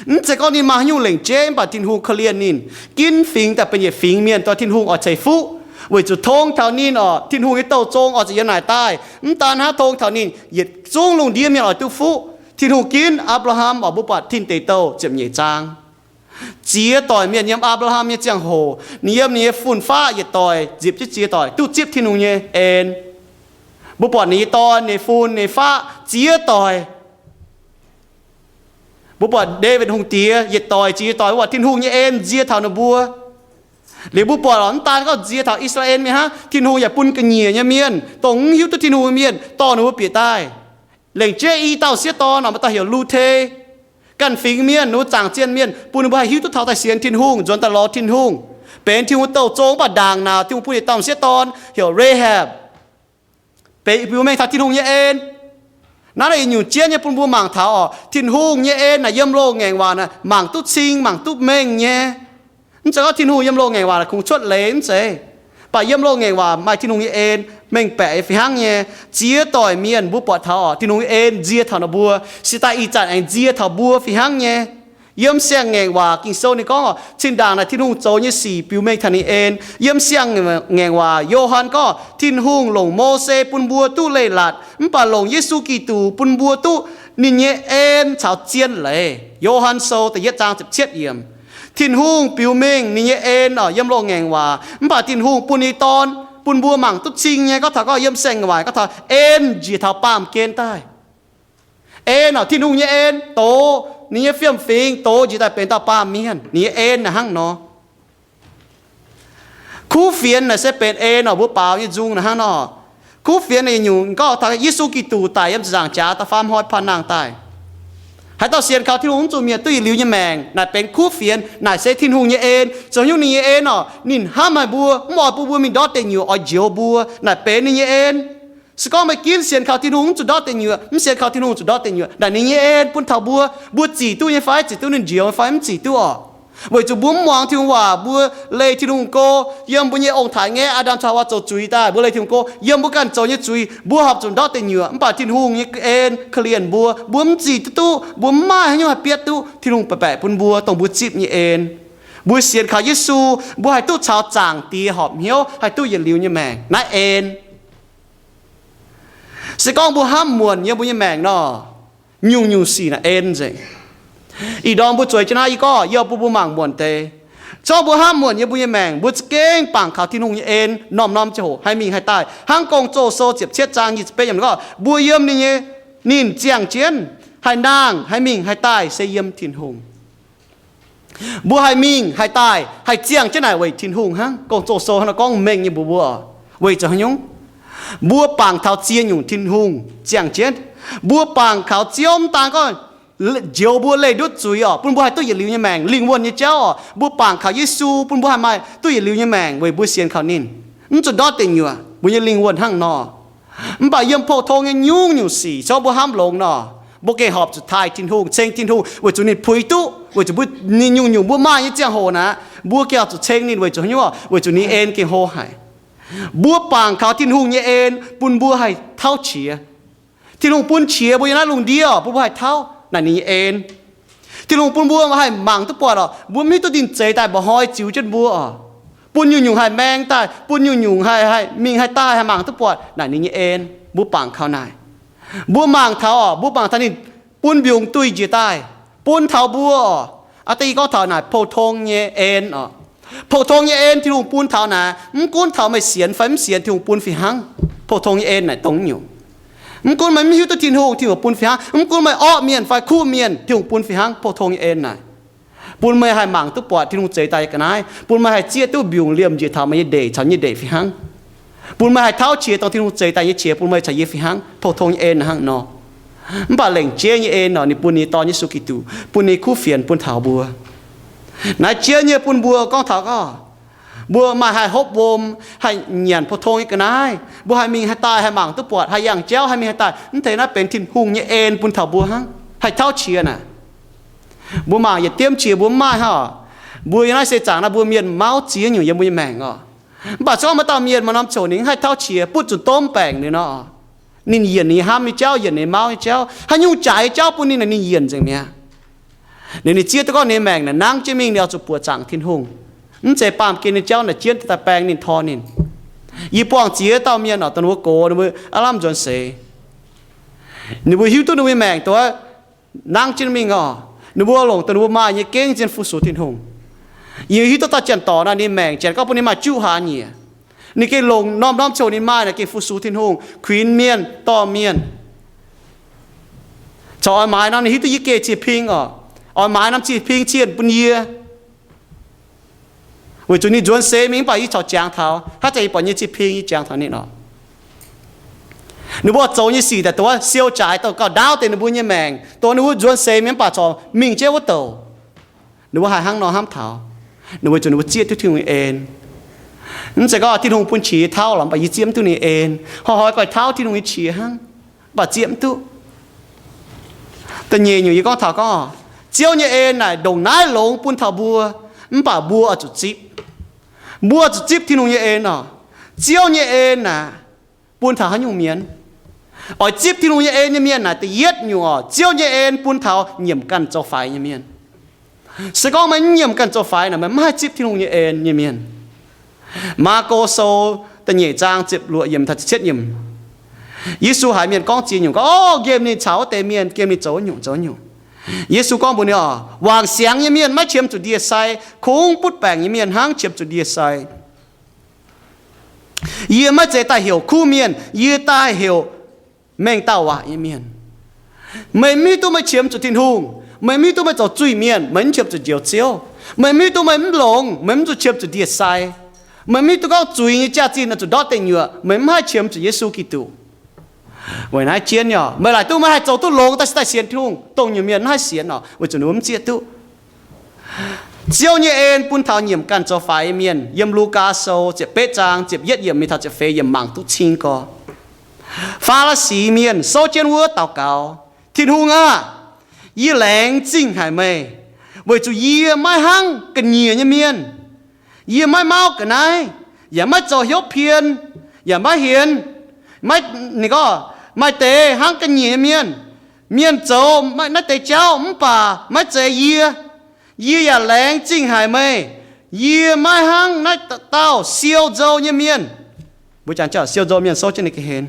Mv zeiz gorngv ninh maaih haaix nyungc lengc jeiv, mv baac Tin-Hungh korv-lienh ninh, ginv fingx daaih benx yietc fingx mienh, dongh Tin-Hungh oix ceix fuqv, weic zuqc tong taux ninh oc, Tin-Hungh nyei douh zong oix zuqc yiem naaic daaih. Mv daan hnangv, tong taux ninh, yietc zungv lungh ndiev mienh oix duqv fuqv. Tin-Hungh ginv Apc^laa^ham oc, mbuo buatc Tin Deic Douh ziepc nyeic zaang. Ziex doic mienh yiem Apc^laa^ham nyei ziangh hoc, ninh yiem ninh nyei fun-faqv yietc doic, nzipc jienv ziex doic duqv zipv Tin-Hungh nyei en. Mbuo buatc ninh nyei dorn, ninh fun, ninh faqv, ziex doic. Mbuo buatc Ndaawitv Hungh Diex yietc doic ziex doic, mbuo buatc Tin-Hungh nyei en nzie taux ninh mbuo. Liuz mbuo buatc oc, mv daan gorngv nzie taux I^saa^laa^en Mienh hnangv, Tin-Hungh yaac bun ga'nyiec nyei mienh, dongh mv hiuv duqv Tin-Hungh nyei mienh, dorh ninh mbuo bieqc daaih. Lengc jeiv i dauh sieqv dorn oc, maaih dauh heuc Lu^te. Ganh fingx mienh, ninh mbuo zaangc zienh mienh, bun ninh mbuo haih hiuv duqv taux daaih sienx Tin-Hungh, nzuonx daaih lorz Tin-Hungh, benx Tin-Hungh douh zong. Mv baac ndaangc naaic Tin-Hungh bun yietc dauh sieqv dorn heuc Rahab, benx biux mengh taux Tin-Hungh nyei en. Naaiv naaic yietc nyungc jienv nyei bun mbuo mangc taux oc, Tin-Hungh nyei en naaic yiem loz-ngaengc waac naaic mangc duqv cing, mangc duqv mengh nyei. Mv zeiz gorngv Tin-Hungh yiem loz-ngaengc waac naaic kungx cuotv leiz, mv zeiz. Mv baac yiem loz-ngaengc waac maaih Tin-Hungh nyei en mengh baeqc fih hnangv nyei. Ziex doic mienh mbuo buatc taux oc, Tin-Hungh nyei en nzie taux ninh mbuo, se daaih ih zanc aengx nzie taux mbuo fih hnangv nyei. Yiem Siang-Ngaengc Waac Ging-Sou ninh gorngv oc, zinh ndaangc naaic Tin-Hungh zoux nyei sic biux mengh taux ninh en. Yiem Siang-Ngaengc Waac Yo^han gorngv, Tin-Hungh longc Mose bun mbuo duqv leiz-latc, mv baac longc Yesu Giduc bun mbuo duqv ninh nyei en caux zien leiz. Yo^han Sou da'yietv zaang ziepc cietv yiemc. Tin-Hungh biux mengh ninh nyei en oc yiem loz-ngaengc waac, mv baac Tin-Hungh bun ninh nyei Dorn bun mbuo mangc duqv cing nyei. Gorngv taux gorngv yiem Siang-Ngaengc Waac gorngv taux en njiec taux baamh gen daaih. En oc, Tin-Hungh nyei en dox ninh nyei fiem-fingx dox njiec daaih benx dauh baamh mienh. Ninh nyei en naaic hnangv nor. Kuv fienx naaic se benx en oc, mbuo baaux nyei nzung naaic hnangv nor. Kuv fienx naaic nyungc gorngv taux Yesu Giduc daic yiem ziepc nzaangc jaax da'faam hnoi panh nangh daaih. Haaix dauh sienx kaux Tin-Hungh mv zuqc mietc duqv yietc liuz nyei maengc, naaic benx kuv fienx, naaic se Tin-Hungh nyei en. Zoux nyungc ninh nyei en orqc, ninh hnamv haic mbuo, mv oix bun mbuo mingh ndortv deic nyuoqc, oix njoux mbuo, naaic benx ninh nyei en. Se gorngv meih ginv sienx kaux Tin-Hungh mv zuqc ndortv deic nyuoqc, mv sienx kaux Tin-Hungh zuqc ndortv deic nyuoqc, naaic ninh nyei en bun taux mbuo. Mbuo zic duqv nyei fai? Zic duqv ninh njoux fai? Mv zic duqv orqc. Weic zuqc mbuo mv muangx Tin-Hungh waac, mbuo leih Tin-Hungh go. Yiem mbuo nyei ong-taaix ngaeqv, Aa^ndam caux Haawaa zoux zuiz daaih, mbuo leih Tin-Hungh go. Yiem mbuo ganh zoux nyei zuiz, mbuo horpc zuqc ndortv deic nyuoqc. Mv baac Tin-Hungh nyei en korv-lienh mbuo, mbuo mv zic duqv duqv, mbuo mv maaih haaix nyungc haih bietv duqv Tin-Hungh baeqc baeqc bun mbuo, dongh mbuo zipv nyei en. Mbuo sienx kaux Yesu, mbuo haih duqv caux Zaangc Diex horpc hnyouv, haih duqv yietc liuz nyei maengc. Naaiv en. Se gorngv mbuo hnamv muonc yiem mbuo nyei maengc nor, nyungc-nyungc sic naaic en nzengc. Ih ndorm mbuo zueiz jienv naaiv, yie gorngv yie bun mbuo mangc muonc deix. Zorqv mbuo hnamv muonc yiem mbuo nyei maengc, mbuo za'gengh bangc kaux Tin-Hungh nyei en norm-norm ziangh hoc haih mingh haih daaih. Hnangv Gong-Zoh Sou ziepc cietv zaang nyic ziepc betv yiemc gorngv, mbuo yiem ninh nyei, ninh ziangh jienv, haih nangh, haih mingh, haih daaih se yiem Tin-Hungh. Mbuo haih mingh, haih daaih, haih ziangh jienv naaic weic Tin-Hungh hnangv. Gong-Zoh Sou hnangv naaiv gorngv mengh nyei mbuox mbuo, weic zuqc haaix nyungc? Mbuo bangc kaux ziex nyungc Tin-Hungh ziangh jienv. Mbuo bangc kaux Ziouv mv daan gorngv njoux mbuo leih ndutv zuiz orqc, bun mbuo haih duqv yietc liuz nyei maengc, lingh wuonh nyei jauv orqc. Mbuo bangc kaux Yesu bun mbuo haih maaih duqv yietc liuz nyei maengc weic mbuo sienx kaux ninh. Mv zuqc ndortv deic nyuoqc, mbuo nyei lingh wuonh hnangv nor. Mv baac yiem pou-tong nyei nyungc-nyungc sic, se gorngv mbuo hnamv longx nor, mbuo gengh horpc zuqc taaih Tin-Hungh, ceng Tin-Hungh, weic zuqc ninh puix duqv, weic zuqc mbuo, ninh nyungc-nyungc mbuo maaih nyei ziangh hoc naaic, mbuo gengh horpc zuqc ceng ninh weic zuqc haaix nyungc? Weic zuqc ninh en gengh hlo haic. Mbuo bangc kaux Tin-Hungh nyei en bun mbuo haih tauv qiex. Tin-Hungh bun qiex mbuo yiem naaiv lungh ndiev bun mbuo haih tauv, naaic ninh nyei en. Tin-Hungh bun mbuo haih mangc duqv buatc orqc, mbuo mv hiuv duqv ninh zeix daaih mba'hnoi ziux jienv mbuo orqc, bun nyungc-nyungc haih maeng daaih, bun nyungc-nyungc haih, haih mingh haih daaih, haih mangc duqv buatc, naaic ninh nyei en. Mbuo bangc kaux naaic. Mbuo mangc taux orqc, mbuo mangc taux ninh bun mbiungc duih njiec daaih bun taux mbuo orqc. Aa, da'yietv gorngv taux naaic pou-tong nyei en orqc. Pou-tong nyei en Tin-Hungh bun taux naaic, mv gunv taux meih sienx fai mv sienx, Tin-Hungh bun fih hnangv. Pou-tong nyei en naaic dongh nyungc. Mv gunv meih mv hiuv duqv Tin-Hungh, Tin-Hungh bun fih hnangv. Mv gunv meih orqv mienh fai kuv mienh, Tin-Hungh bun fih hnangv. Pou-tong nyei en naaic bun meih haih mangc duqv buatc Tin-Hungh zeix daaih nyei ga'naaiv, bun meih haih zieqv duqv mbiungc liemh njiec taux meih nyei ndeic caux nyei ndeic fih hnangv, bun meih haih tauv qiex dongh Tin-Hungh zeix daaih nyei qiex bun meih caux yie fih hnangv. Pou-tong nyei en hnangv nor. Mv baac lengc jeiv nyei en orqc, ninh bun ninh nyei Dorn Yesu Giduc, bun ninh nyei kuv fienx bun taux mbuo. Naaiv jien nyei bun mbuo gorngv taux gorngv mbuo maaih haih hopv wuom, haih nyanc pou-tong nyei ga'naaiv, mbuo haih mingh haih daaih, haih mangc duqv buatc, haih yangh jauv, haih mingh haih daaih, mv deix naaiv benx Tin-Hungh nyei en bun taux mbuo hnangv, haih tauv qiex naaic. Mbuo mangc yietc diemv qiex mbuo mv maaih hnangv orqc. Mbuo yiem naaiv seix zaangc naaiv mbuo mienh mauv ziex nyungc yiem mbuo nyei maengc orqc. Mv baac se gorngv maaih dauh mienh maaih norm ziouc ninh haih tauv qiex, butv zuqc domh baengc ninh nor, ninh yienc ninh hnamv nyei jauv, yienc ninh mauv nyei jauv, haaix nyungc jaaix nyei jauv bun ninh, ninh yienc nzengc mi'aqv. Ninh, ninh zieqv duqv gorngv ninh maengc naaic nangv jienv mingh ninh oix zuqc buoqc zaangc Tin-Hungh. Mv zeiz baamh gen nyei jauv naaic jienv daaih baeng ninh, tor ninh. Yie buangh ziex dauh mienh orqc, dongh ninh mbuo gox, ninh mbuo aav lamh nzuonx seix. Ninh mbuo hiuv duqv ninh mbuo nyei maengc duqv nangv jienv mingh orqc. Ninh mbuo longc dongh ninh mbuo maaih nyei gengh zien fu-sux Tin-Hungh. Yie hiuv duqv dauh janx-dorc naaic ninh maengc janx gorngv bun ninh maaih juqv hlaax nyieqc. Ninh gengh longc norm-norm ziouc ninh maaih naaic gengh fu-sux Tin-Hungh, kuinx mienh, dorh mienh. Corc oix maaiz norm, ninh hiuv duqv yie geh cie-ping orqc, oix maaiz norm cie-ping cienh bun yie. Weic zuqc ninh nzuonx seix mingh mv baac yie corc jangx taux, haaix zanc yie buatc nyei cie-ping yie jangx taux ninh orqc. Ninh mbuo zoux nyei sic daaih dongh siou jaaix, dongh gauh ndaauv deix ninh mbuo nyei maengc, dongh ninh mbuo nzuonx seix mingh mv baac corc mingh jienv wuov douc. Ninh mbuo haih hnangv nor hnamv taux, ninh mbuo weic zuqc ninh mbuo zieqv duqv Tin-Hungh nyei en. Mv zeiz gorngv Tin-Hungh bun qiex tauv lorqc, mv baac yie zieqv mv duqv ninh nyei en. Hnoi-hnoi goiv tauv Tin-Hungh nyei qiex hnangv, mv baac zieqv mv duqv. Da'nyeic nyungc yie gorngv taux gorngv, Ziouv nyei en naaic ndongc naaiv longx bun taux mbuo, mv baac mbuo oix zuqc zipv. Mbuo oix zuqc zipv Tin-Hungh nyei en orqc. Ziouv nyei en naaic bun taux haaix nyungc mienh? Oix zipv Tin-Hungh nyei en nyei mienh naaic da'yietv nyungc orqc, Ziouv nyei en bun taux nyiemc ganh zoux faix nyei mienh. Se gorngv meih mv nyiemc ganh zoux faix naaic, meih mv haih zipv Tin-Hungh nyei en nyei mienh. Maako Sou da'nyeic zaang ziepc luoqc yiemc taux ziepc cietv yiemc, Yesu haiz mienh gorngv ziex nyungc gorngv, O, nqemh ninh caux wuov deix mienh, nqemh ninh zoux wuov nyungc zoux wuov nyungc. Yesu gorngv mbuox ninh orqc, Wangc siangx nyei mienh maiv qiemx zuqc ndie-sai, kungx butv baengc nyei mienh hnangv qiemx zuqc ndie-sai. Yie maiv zeiz daaih heuc kuv mienh, yie daaih heuc mengh dauh waac nyei mienh. Meih mv hiuv duqv meih qiemx zuqc Tin-Hungh, meih mv hiuv duqv meih zoux zuiz-mienh, meih mv qiemx zuqc Njoux Ziouv. Meih mv hiuv duqv meih mv longx, meih mv zuqc qiemx zuqc ndie-sai. Meih mv hiuv duqv gorngv zuiz nyei jaax-zinh oix zuqc ndortv deic nyuoqc, meih mv haih qiemx zuqc Yesu Giduc. Weic naaiv jienv nyei, meih laaic duqv meih haih zoux duqv longx, daaih se daaih sienx Tin-Hungh, dongh nyungc mienh mv haih sienx oc, weic zuqc ninh mbuo mv zieqv duqv. Ziouv nyei en bun taux nyiemc ganh zoux faix nyei mienh. Yiem Lugaa Sou ziepc betv zaang ziepc yietv yiemc mingh taux ziepc feix yiemc mangc duqv cing gorx. Faa^li^si Mienh souv jienv wuov daux gaux, Tin-Hungh aah! Yie laengz zingh haic meih, weic zuqc yie maiv hnangv ga'nyiec nyei mienh. Yie maiv mauv ga'naaiv, yaac maiv zoux hnyouv pien, yaac maiv hienx, maiv, ninh gorngv, maaih deix hnangv ga'nyiec nyei mienh. Mienh zoux naaiv deix jauv mv baac maiv zeiz yie. Yie yaac laengz zingh haic meih. Yie maiv hnangv naaiv dauh siou nzou nyei mienh. Mbuo jangx siou nzou mienh souv jienv ninh ga'hlen.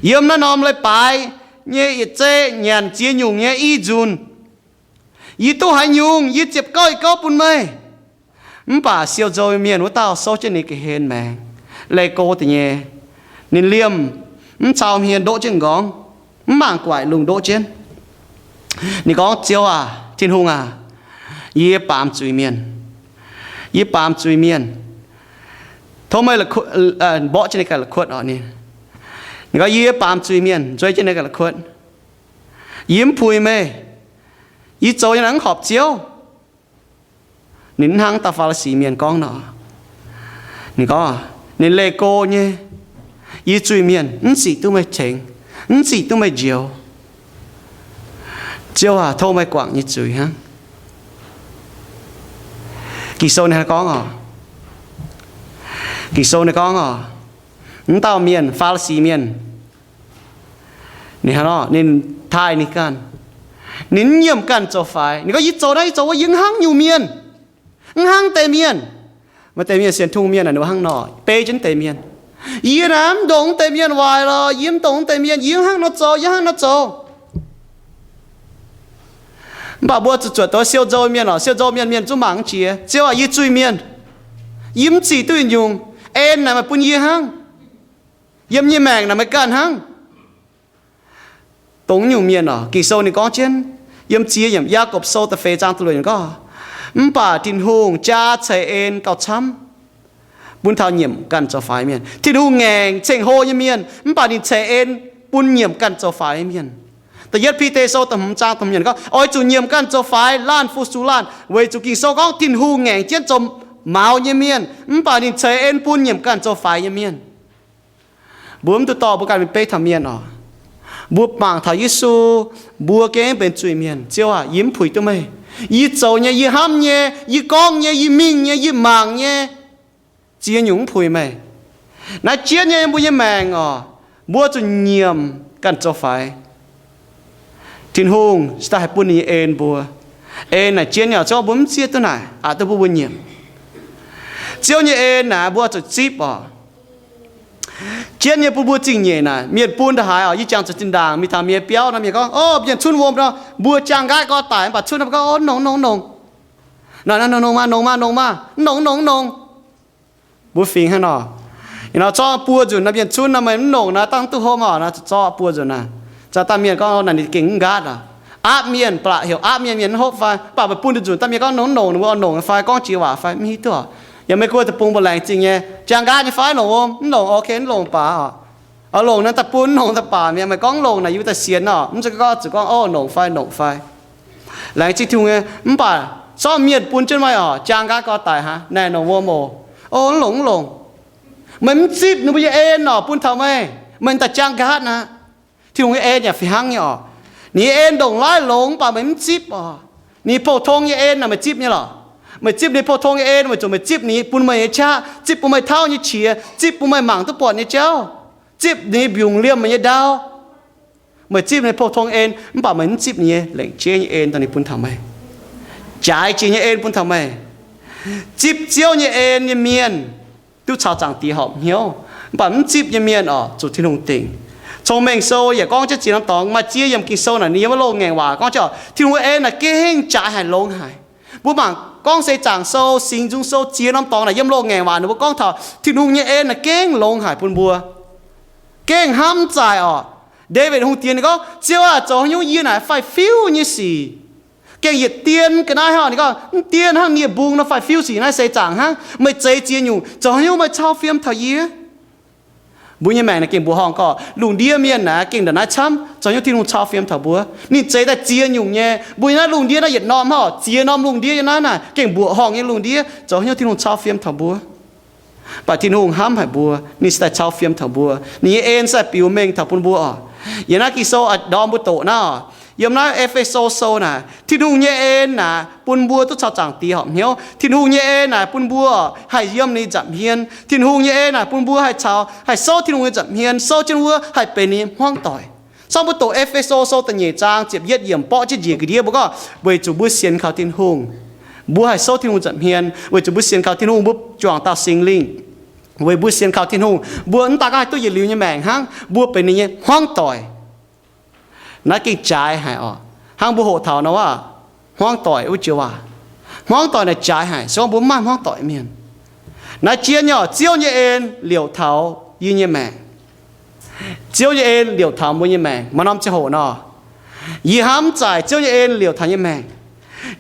Yiem naaiv norm leiz-baaix nyei yietc zei nyanc ziex nyungc nyei i nzunc, yie duqv haaix nyungc yie ziepc gouv yietc gouv bun meih. Mv baac siou nzou mienh wuov dauh souv jienv ninh ga'hlen maengx, leih go deix nyei. Ninh liemh, mv cau hmien ndoqv jienv m'nqorngv, mv mangc guaaic lungh ndoqv jienv. Ninh gorngv, Ziouv aac, Tin-Hungh aac, yie baamz zuiz mienh. Yie baamz zuiz mienh. Tov meih mborqv jienv ninh ganh la'kuotv oc. Ninh gorngv, Yie baamz zuiz mienh. Nzueic jienv ninh ganh la'kuotv. Yie mv puix meih. Yie zoux nyei naaiv mv horpc Ziouv. Ninh mv hnangv dauh Faa^li^si Mienh gorngv nor. Ninh gorngv, ninh leih go nyei, Yie zuiz-mienh, mv zic duqv meih tengx, mv zic duqv meih njoux. Ziouv aac, tov meih guangc nyei zuiz hnangv. Ging-Sou ninh gorngv oc, Ging-Sou ninh gorngv oc, wuov dauh mienh, Faa^li^si Mienh, ninh, ninh taaih ninh ganh, ninh mv nyiemc ganh zoux faix. Ninh gorngv, Yie zoux naaiv, yie zoux wuov, yie mv hnangv nyungc mienh, mv hnangv deix mienh. Maaih deix mienh sienx Tin-Hungh mienh ninh mbuo hnangv nor, beiv jienv deix mienh. Yie naaic mv ndongc deix mienh waaic lorqc. Yie mv ndongc deix mienh. Yie mv hnangv nor zoux, yie hnangv nor zoux. Mv baac mbuo zuqc zuotc douz siou nzou mienh oc. Siou nzou mienh, mienh zungv mangc mv jiex. Ziouv aac, yie zuiz-mienh. Yie mv zic duqv nyungc. En naaic meih bun yie hnangv. Yiem nyei maengc naaic meih ganh hnangv. Dongh nyungc mienh oc, Ging-Sou ninh gorngv jienv, yiem ziex yiemc Yaagorpc Sou da'feix zaang da'luoqc yiemc gorngv, mv baac Tin-Hungh jaa ceix en gauh camv bun taux nyiemc ganh zoux faix mienh. Tin-Hungh ngaengc ceng-hlo nyei mienh, mv baac ninh ceix en bun nyiemc ganh zoux faix mienh. Da'yietv Bide Sou da'hmz zaang da'hmz yiemc gorngv, oix zuqc nyiemc ganh zoux faix, laanh fu-sux laanh, weic zuqc Ging-Sou gorngv Tin-Hungh ngaengc jienv zoux maux nyei mienh, mv baac ninh ceix en bun nyiemc ganh zoux faix nyei mienh. Mbuo mv duqv dorh mbuo ganh mingh beiv taux mienh oc. Mbuo mangc taux Yesu, mbuo gengh benx zuiz-mienh. Ziouv aac, yie mv puix duqv meih. Yie zoux nyei, yie hnamv nyei, yie gorngv nyei, yie mingh nyei, yie mangc nyei, ziex nyungc mv puix meih. Naaiv jienv nyei mbuo nyei maengc oc, mbuo zuqc nyiemc ganh zoux faix. Tin-Hungh cingx daaih haih bun ninh nyei en mbuo. En naaic jienv nyei oc, se gorngv mbuo mv zieqv duqv naaic, aqc duqv bun mbuo nyiemc. Ziouv nyei en naaic mbuo zuqc zipv oc. Jienv nyei bun mbuo zingh nyeic naaic, mienh bun ndongc haaix oc, yie jangx zuqc zinh ndaangc mingh taux mienh biauv nor, mienh gorngv, O, mienh cunv wuom nor, mbuo jaang nqaatv gorx daic, mv baac cunv mv gorngv, O, nongx, nongx, nongx. Nongx, nongx, nongx maah, nongx maah, nongx maah, mv nongx, nongx, nongx. Mbuo fingx hnangv nor. Ih nor zorqv buo nzunc naaiv mienh cunv nor, meih mv nongc naaiv, dangh duqv hopv oc, naaiv zorqv buo nzunc naaiv. Zaqc daaih mienh gorngv, O, naaic ninh gengh mv nqaatv oc. Aapv mienh, ba'laqc heuc aapv mienh, mienh mv hopv fai? Mv baac meih bun nzunc daaih mienh gorngv nongx nongc, ninh mbuo oix nongc fai gorngv jiex waac fai mv hiuv duqv oc. Yaac meih gorngv deic-bung mbuo laengz zingh nyei, jaang nqaatv nyei fai longc wuom? Mv longc, ok, mv longc baac oc. Oix longc naaiv daaih bun, mv longc daaih baac mi'aqv. Meih gorngv mv longc naaic, yie mbuo daaih sienx oc. Mv zeiz gorngv zuqc gorngv, O, longc fai, longc fai. Laengz zingh Tin-Hungh nyei. Mv baac zorqv mienh bun jienv meih oc, jaang nqaatv gorx daic hnangv, naaic nongc wuom oc. O, mv longc, mv longc. Meih mv zipv ninh mbuo nyei en oc, bun taux meih, meih daaih jaang nqaatv aqv. Tin-Hungh nyei en yaac fih hnangv nyei oc. Ninh nyei en ndongc laaih longx, mv baac meih mv zipv oc. Ninh pou-tong nyei en naaic meih zipv nyei lorqc. Meih zipv ninh pou-tong nyei en weic zuqc meih zipv ninh bun meih nyei qaqv, zipv bun meih tauv nyei qiex, zipv bun meih mangc duqv buatc nyei jauv, zipv ninh mbiungc liemh meih nyei ndau. Meih zipv ninh pou-tong en, mv baac meih mv zipv ninh nyei lengc jeiv nyei en, dongh ninh bun taux meih, jaaix jiex nyei en bun taux meih. Zipv Ziouv nyei en nyei mienh duqv caux Zaangc Diex horpc hnyouv, mv baac mv zipv nyei mienh oc, zuqc Tin-Hungh dingc. Cong-Mengh Sou yaac gorngv jienv ziex norm dorngx, maaih ziex yiemc Ging-Sou naaic ninh yiem wuov loz-ngaengc waac gorngv jienv oc, Tin-Hungh en naaic gengh jaaix haic, longx haic. Mbuo mangc Gorngv Se Zaangc Sou, Singx Nzung Sou, ziex norm dorngx naaic yiem loz-ngaengc waac ninh mbuo gorngv taux Tin-Hungh nyei en naaic gengh longx haic bun mbuo, gengh hnamv zaaic oc. Ndaawitv Hungh Diex ninh gorngv, Ziouv aah! Zoux haaix nyungc yie naaic faix-fiuv nyei sic? Gengh yietc dien ga'naaiv hnangv. Ninh gorngv, mv dien hnangv nie-mbung nor fai fiuv sic naaiv seix zaangc hnangv. Meih zeix ziex nyungc, zoux haaix nyungc meih cau fiem taux yie? Mbuo nyei maengc naaic gengh mbuoqc horngh gorngv, lungh ndiev mienh naaic gengh ndongc naaiv camv, zoux haaix nyungc Tin-Hungh cau fiem taux mbuo? Ninh zeix daaih ziex nyungc nyei. Mbuo nyei naaiv lungh ndiev naaiv yietc norm hnangv, ziex norm lungh ndiev nyei naaiv naaic gengh mbuoqc horngh nyei lungh ndiev, zoux haaix nyungc Tin-Hungh cau fiem taux mbuo? Mv baac Tin-Hungh hnamv haic mbuo, ninh se daaih cau fiem taux mbuo. Ninh nyei en se daaih biux mengh taux bun mbuo oc. Yiem naaiv Ging-Sou ndorm mbuo doqc naaiv oc, yiem naaiv E^fe^so Sou naaic, Tin-Hungh nyei en naaic bun mbuo duqv caux Zaangc Diex horpc hnyouv. Tin-Hungh nyei en naaic bun mbuo haih yiem ninh nza'hmien. Tin-Hungh nyei en naaic bun mbuo haih caux, haih souv Tin-Hungh nyei nza'hmien, souv jienv wuov haih benx ninh nyei hmuangv doic. Sorng mbuo doqc E^fe^so Sou da'nyeic zaang ziepc yietv yiemc borqv jienv njiec ga'ndiev mbuo gorngv, weic zuqc mbuo sienx kaux Tin-Hungh, mbuo haih souv Tin-Hungh nza'hmien. Weic zuqc mbuo sienx kaux Tin-Hungh, mbuo juangc dauh Singx Lingh. Weic mbuo sienx kaux Tin-Hungh, mbuo mv daan gorngv haih duqv yietc liuz nyei maengc hnangv, mbuo benx ninh nyei hmuangv doic. Naaiv gengh jaaix haic oc. Hnangv mbuo hoqc taux nor waac, hmuangv doic wuov joux waac, hmuangv doic naaic jaaix haic, se gorngv mbuo mv maaih hmuangv doic mienh. Naaiv jienv nyei oc, Ziouv nyei en liouc taux yie nyei maengc. Ziouv nyei en liouc taux mbuo nyei maengc. Maaih norm ziangh hoc nor, yie hnamv zaaic Ziouv nyei en liouc taux yie nyei maengc.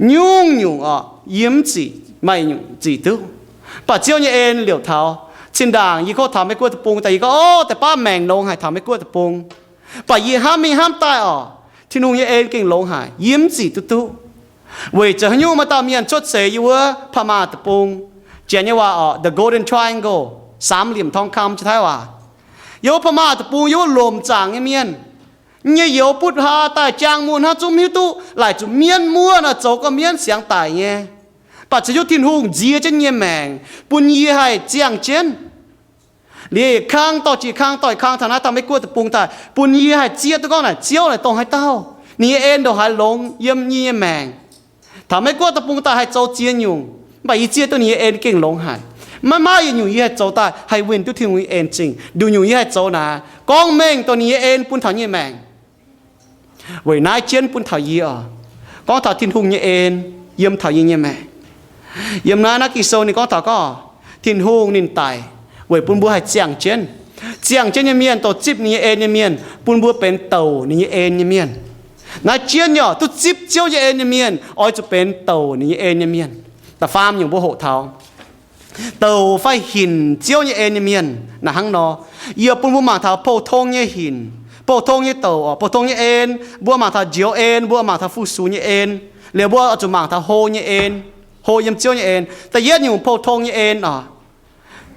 Nyungc-nyungc oc, yie mv zic, maaih nyungc zic duqv. Mv baac Ziouv nyei en liouc taux. Zinh ndaangc yie kov taux Meiv Guoqv deic-bung daaih, yie gorngv, ov, deix baav maengc longx haic taux Meiv Guoqv deic-bung. Mv baac yie hnamv mingh hnamv daaih oc, Tin-Hungh nyei en gengh longx haic, yie mv zic duqv duqv. Weic zuqc haaix nyungc? Maaih dauh mienh cuotv seix yiem wuov พม่า deic-bung, Janx nyei waac oc, the Golden Triangle, สามเหลี่ยมทองคำ jiex Taiv waac. Yiem wuov พม่า deic-bung, yiem wuov lomc zaangc nyei mienh, nyei youz butv hlaax daaih jaang mun hnangv, zungv mv hiuv duqv laaic zuqc mienv muoqv nor zoux gorqv mienv siangx daic nyei. Mv baac caux jienv Tin-Hungh nziex jienv nyei maengc, bun yie haih ziangh jienv. Liuz kang dorh jiex kang, dorh kang taux naaiv dauh Meiv Guoqv deic-bung daaih, bun yie haih zieqv duqv gorngv naaic Ziouv naaic dongh haaix dauh, ninh nyei en ndongc haaix longx yiem yie nyei maengc. Taux Meiv Guoqv deic-bung daaih haih zoux ziex nyungc, mv baac yie zieqv duqv ninh nyei en gengh longx haic. Maiv maaih yietc nyungc yie haih zoux daaih haih winh duqv Tin-Hungh nyei en zingh. Nduqc nyungc yie haih zoux naaic, gorngv mengh dongh ninh nyei en bun taux nyei maengc. Weic naaiv jienv bun taux yie oc, gorngv taux Tin-Hungh nyei en yiem taux yie nyei maengc. Yiem naaiv, naaiv Ging-Sou ninh gorngv taux gorngv Tin-Hungh ninh daic weic bun mbuo haih ziangh jienv. Ziangh jienv nyei mienh, douc zipv ninh nyei en nyei mienh, bun mbuo benx douc ninh nyei en nyei mienh. Naaiv jienv nyei oc, duqv zipv Ziouv nyei en nyei mienh oix zuqc benx douc ninh nyei en nyei mienh. Da'faam nyungc mbuo hoqc taux douc fai hinc Ziouv nyei en nyei mienh naaic hnangv nor, yie bun mbuo mangc taux pou-tong nyei hinc, pou-tong nyei douc, pou-tong nyei en. Mbuo mangc taux njoux en, mbuo mangc taux fu-sux nyei en. Liuz mbuo oix zuqc mangc taux hlo nyei en, hlo yiem Ziouv nyei en. Da'yietv nyungc pou-tong nyei en oc,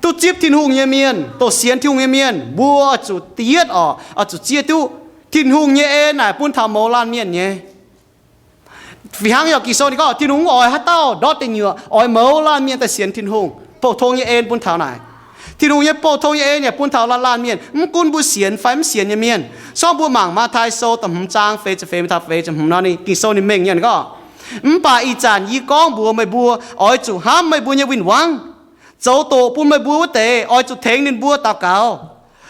duqv zipv Tin-Hungh nyei mienh, douc sienx Tin-Hungh nyei mienh, mbuo oix zuqc da'yietv oc, oix zuqc zieqv duqv Tin-Hungh nyei en naaic bun taux mouz laanh mienh nyei. Fih hnangv yaac Ging-Sou ninh gorngv Tin-Hungh mv oix haaix dauh ndortv deic nyuoqc, oix mouz laanh mienh daaih sienx Tin-Hungh. Pou-tong nyei en bun taux naaic. Tin-Hungh nyei pou-tong nyei en yaac bun taux laanh laanh mienh, mv gunv mbuo sienx fai mv sienx nyei mienh. Sorng mbuo mangc Matv^tai Sou da'hmz zaang feix ziepc feix mingh taux feix ziepc hmz nor, ninh Ging-Sou ninh mengh nyei gorngv, mv baac ih zanc yie gorngv mbuox meih mbuo, oix zuqc hnamv meih mbuo nyei win-wangv, zoux doqc bun meih mbuo wuov deix, oix zuqc tengx ninh mbuo daux gaux.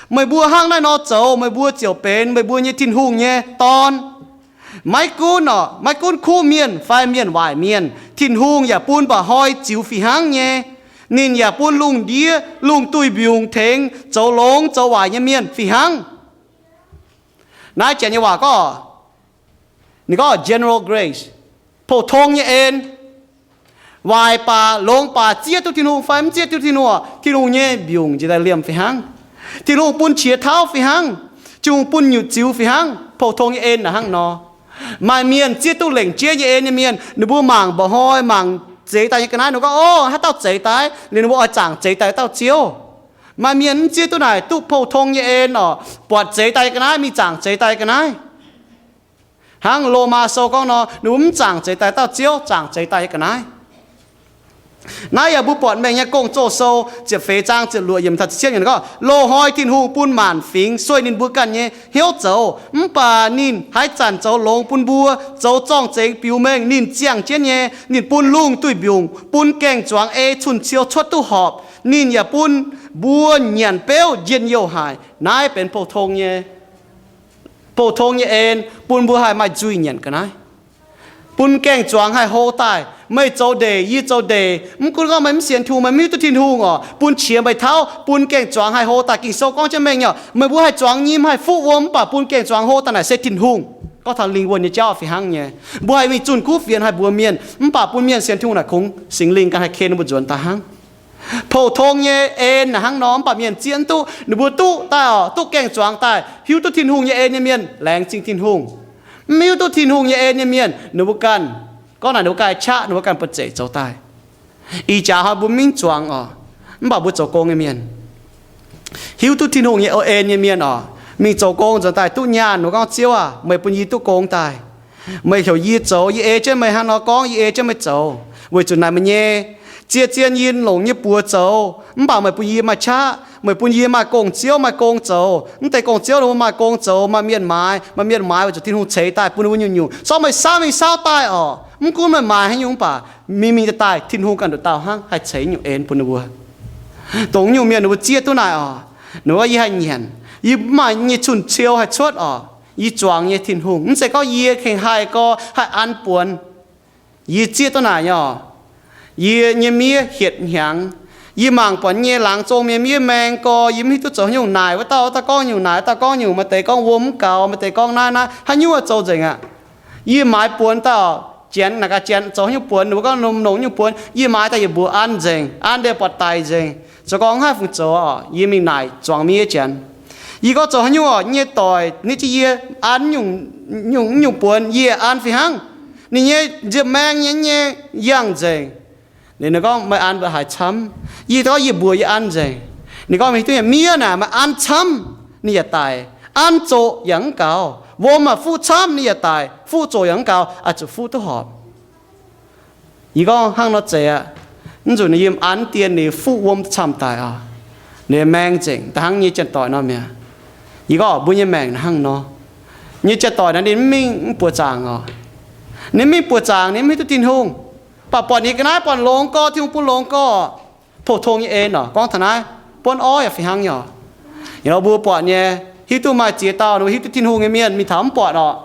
Meih mbuo hnangv naaiv nor zoux, meih mbuo ziouc benx meih mbuo nyei Tin-Hungh nyei dorn. Maiv gunv oc, maiv gunv kuv mienh fai mienh waaic mienh, Tin-Hungh yaac bun mba'hnoi ziux fih hnangv nyei. Ninh yaac bun lungh ndiev lungh duih mbiungc tengx zoux longx zoux waaic nyei mienh fih hnangv. Naaiv janx nyei waac gorngv, ninh gorngv general grace, pou-tong nyei en. Waaic baac longx baac, zieqv duqv Tin-Hungh fai mv zieqv duqv Tin-Hungh, Tin-Hungh nyei mbiungc njiec daaih liemh fih hnangv. Tin-Hungh bun qiex tauv fih hnangv. Tin-Hungh bun nyutc ziux fih hnangv. Pou-tong nyei en naaic hnangv nor. Maaih mienh zieqv duqv lengc jeiv nyei en nyei mienh, ninh mbuo mangc mba'hnoi, mangc zeix daaih nyei ga'naaiv, ninh gorngv, ov, haaix dauh zeix daaih? Liuz ninh mbuo oix zaangc zeix daaih dauh Ziouv. Maaih mienh mv zieqv duqv naaic duqv pou-tong nyei en oc, buatc zeix daaih nyei ga'naaiv, mingh zaangc zeix daaih nyei ga'naaiv. Hnangv Lomaa Sou gorngv nor, ninh mbuo mv zaangc zeix daaih dauh Ziouv, zaangc zeix daaih nyei ga'naaiv. Naaiv yaac mbuo buatc mengh nyei Gong-Zoh Sou ziepc feix zaang ziepc luoqc yiemc taux ziepc cietv yiemc gorngv, loz-hnoi Tin-Hungh bun maanc fingx sueih ninh mbuo ganh nyei hnyouv zoux, mv baac ninh haaix zanc zoux longx bun mbuo, zoux zorng-zengx biux mengh ninh ziangh jienv nyei. Ninh bun lungh duih mbiungc, bun gaeng-zuangx ei cun-ciou cuotv duqv horpc. Ninh yaac bun mbuo nyanc beuv njien-youh haic. Naaiv benx pou-tong nyei, pou-tong nyei en, bun mbuo haih maaih nzuih nyanc ga'naaiv. Bun gaeng-zuangx haih hlo daaih. Meih zoux ndeic, yie zoux ndeic, mv gunv gorngv meih mv sienx Tin-Hungh, meih mv hiuv duqv Tin-Hungh oc, bun qiex meih tauv, bun gaeng-zuangx haih hlo daaih. Ging-Sou gorngv jienv mengh nyei, meih mbuo haih zuangx nyim, haih fuqv wuom, mv baac bun gaeng-zuangx hlo daaih naaic se Tin-Hungh. Gorngv taux lingh wuonh nyei jauv fih hnangv nyei. Mbuo haih mingh zunh kuv fienx haih mbuox mienh, mv baac bun mienh sienx Tin-Hungh naaic kungx Singx Lingh ganh haih ken mbuo nzuonx daaih hnangv. Pou-tong nyei en naaic hnangv nor, mv baac mienh zieqv mv duqv. Ninh mbuo duqv daaih oc, duqv gaeng-zuangx daaih, hiuv duqv Tin-Hungh nyei en nyei mienh laengz zingh Tin-Hungh. Mv hiuv duqv Tin-Hungh nyei en nyei mienh, ninh mbuo ganh, gorngv naaic ninh mbuo ganh qaqv, ninh mbuo ganh buoz-zeic zoux daaih. Ih jaax hnoi mbuo mingh zuangx oc, mv baac mbuo zoux gong nyei mienh, hiuv duqv Tin-Hungh nyei en nyei mienh oc, mingh zoux gong nzuonx daaih duqv nyaanh, ninh mbuo gorngv, Ziouv aah, meih bun yie duqv gong daaih. Meih heuc yie zoux, yie ei jienv meih hnangv nor gorngv, yie ei jienv meih zoux. Weic zuqc naaic meih nyei, zien-zien yie longc nyei buoz zoux, mv baac meih bun yie maaih qaqv, meih bun yie maaih gong-ziouv, maaih gong zoux. Mv deix gong-ziouv ninh mbuo maaih gong zoux, maaih mienh maaiz, maaih mienh maaiz weic zuqc Tin-Hungh ceix daaih bun ninh mbuo nyungc-nyungc. Zorqv meih saauv mingh saauv daaih oc. Mv gunv meih maaiz haaix nyungc mv baac, mingh mingh daaih daaih Tin-Hungh ganh nduqc dauh hnangv haih ceix nyungc en bun ninh mbuo. Dongh nyungc mienh ninh mbuo zieqv duqv naaic oc, ninh mbuo gorngv, Yie haih nyanc, yie mv maaih nyei cun-ciou haih cuotv oc. Yie zuangx nyei Tin-Hungh, mv zeiz gorngv yie gengh haih gorx haih an buonc. Yie zieqv duqv naaic nyei oc, yie nyei miev hietc hnyangx. Yie mangc buatc nyei laangz zong mienh miev maeng gorx, yie mv hiuv duqv zoux haaix nyungc. Naaic wuov dauh, wuov dauh gorngv nyungc, naaic wuov dauh gorngv nyungc, maaih deix gorngv wuom mv gaux, maaih deix gorngv naaiv naaiv, haaix nyungc zoux nzengc aqv. Yie maaiz buonc dauh, janx naaic gaax janx zoux haaix nyungc buonc, ninh mbuo gorngv lomh longc nyungc buonc, yie maaiz daaih yietc mbuoqc an nzengc, an deix buatc daic nzengc. Zoux gorngv mv haih fungc zoux oc, yie mingh naaic zuangx miev janx. Yie gorngv zoux haaix nyungc oc, nyei doic ninh zieqv yie an nyungc, nyungc, nyungc buonc yie an fih hnangv. Ninh nyei nziepc maeng nyei, nyei yangh nzengc. Ninh gorngv, Meih an mbuo haaix camv? Yie gorngv, Yie mbuoqc yie an nzengc. Ninh gorngv, Meih hiuv duqv nyei, miev naaic meih an camv ninh yaac daic, an zoqc yaac mv gaux. Wuom aah, fuqv camv ninh yaac daic, fuqv zoqc yaac mv gaux, oix zuqc fuqv duqv horpc. Yie gorngv, Hnangv nor zeiz aqv. Mv nzunc ninh yiem an dien, ninh fuqv wuom camv daic oc, ninh maeng nzengc da'hnangv nyei janx-doic nor mi'aqv. Yie gorngv, Mbuo nyei maengc hnangv nor. Nyei janx-doic naaiv ninh mv mingh mv buoqc zaangc oc. Ninh mv mingh buoqc zaangc, ninh mv hiuv duqv Tin-Hungh. Mv baac buatc ninh ga'naaiv buatc longx gorx, Tin-Hungh bun longx gorx, pou-tong nyei en oc, gorngv taux naaiv buonv orv yaac fih hnangv nyei oc. Ih hnoi mbuo buatc nyei, hiuv duqv maaih ziex dauh ninh mbuo hiuv duqv Tin-Hungh nyei mienh mingh taux mv buatc oc.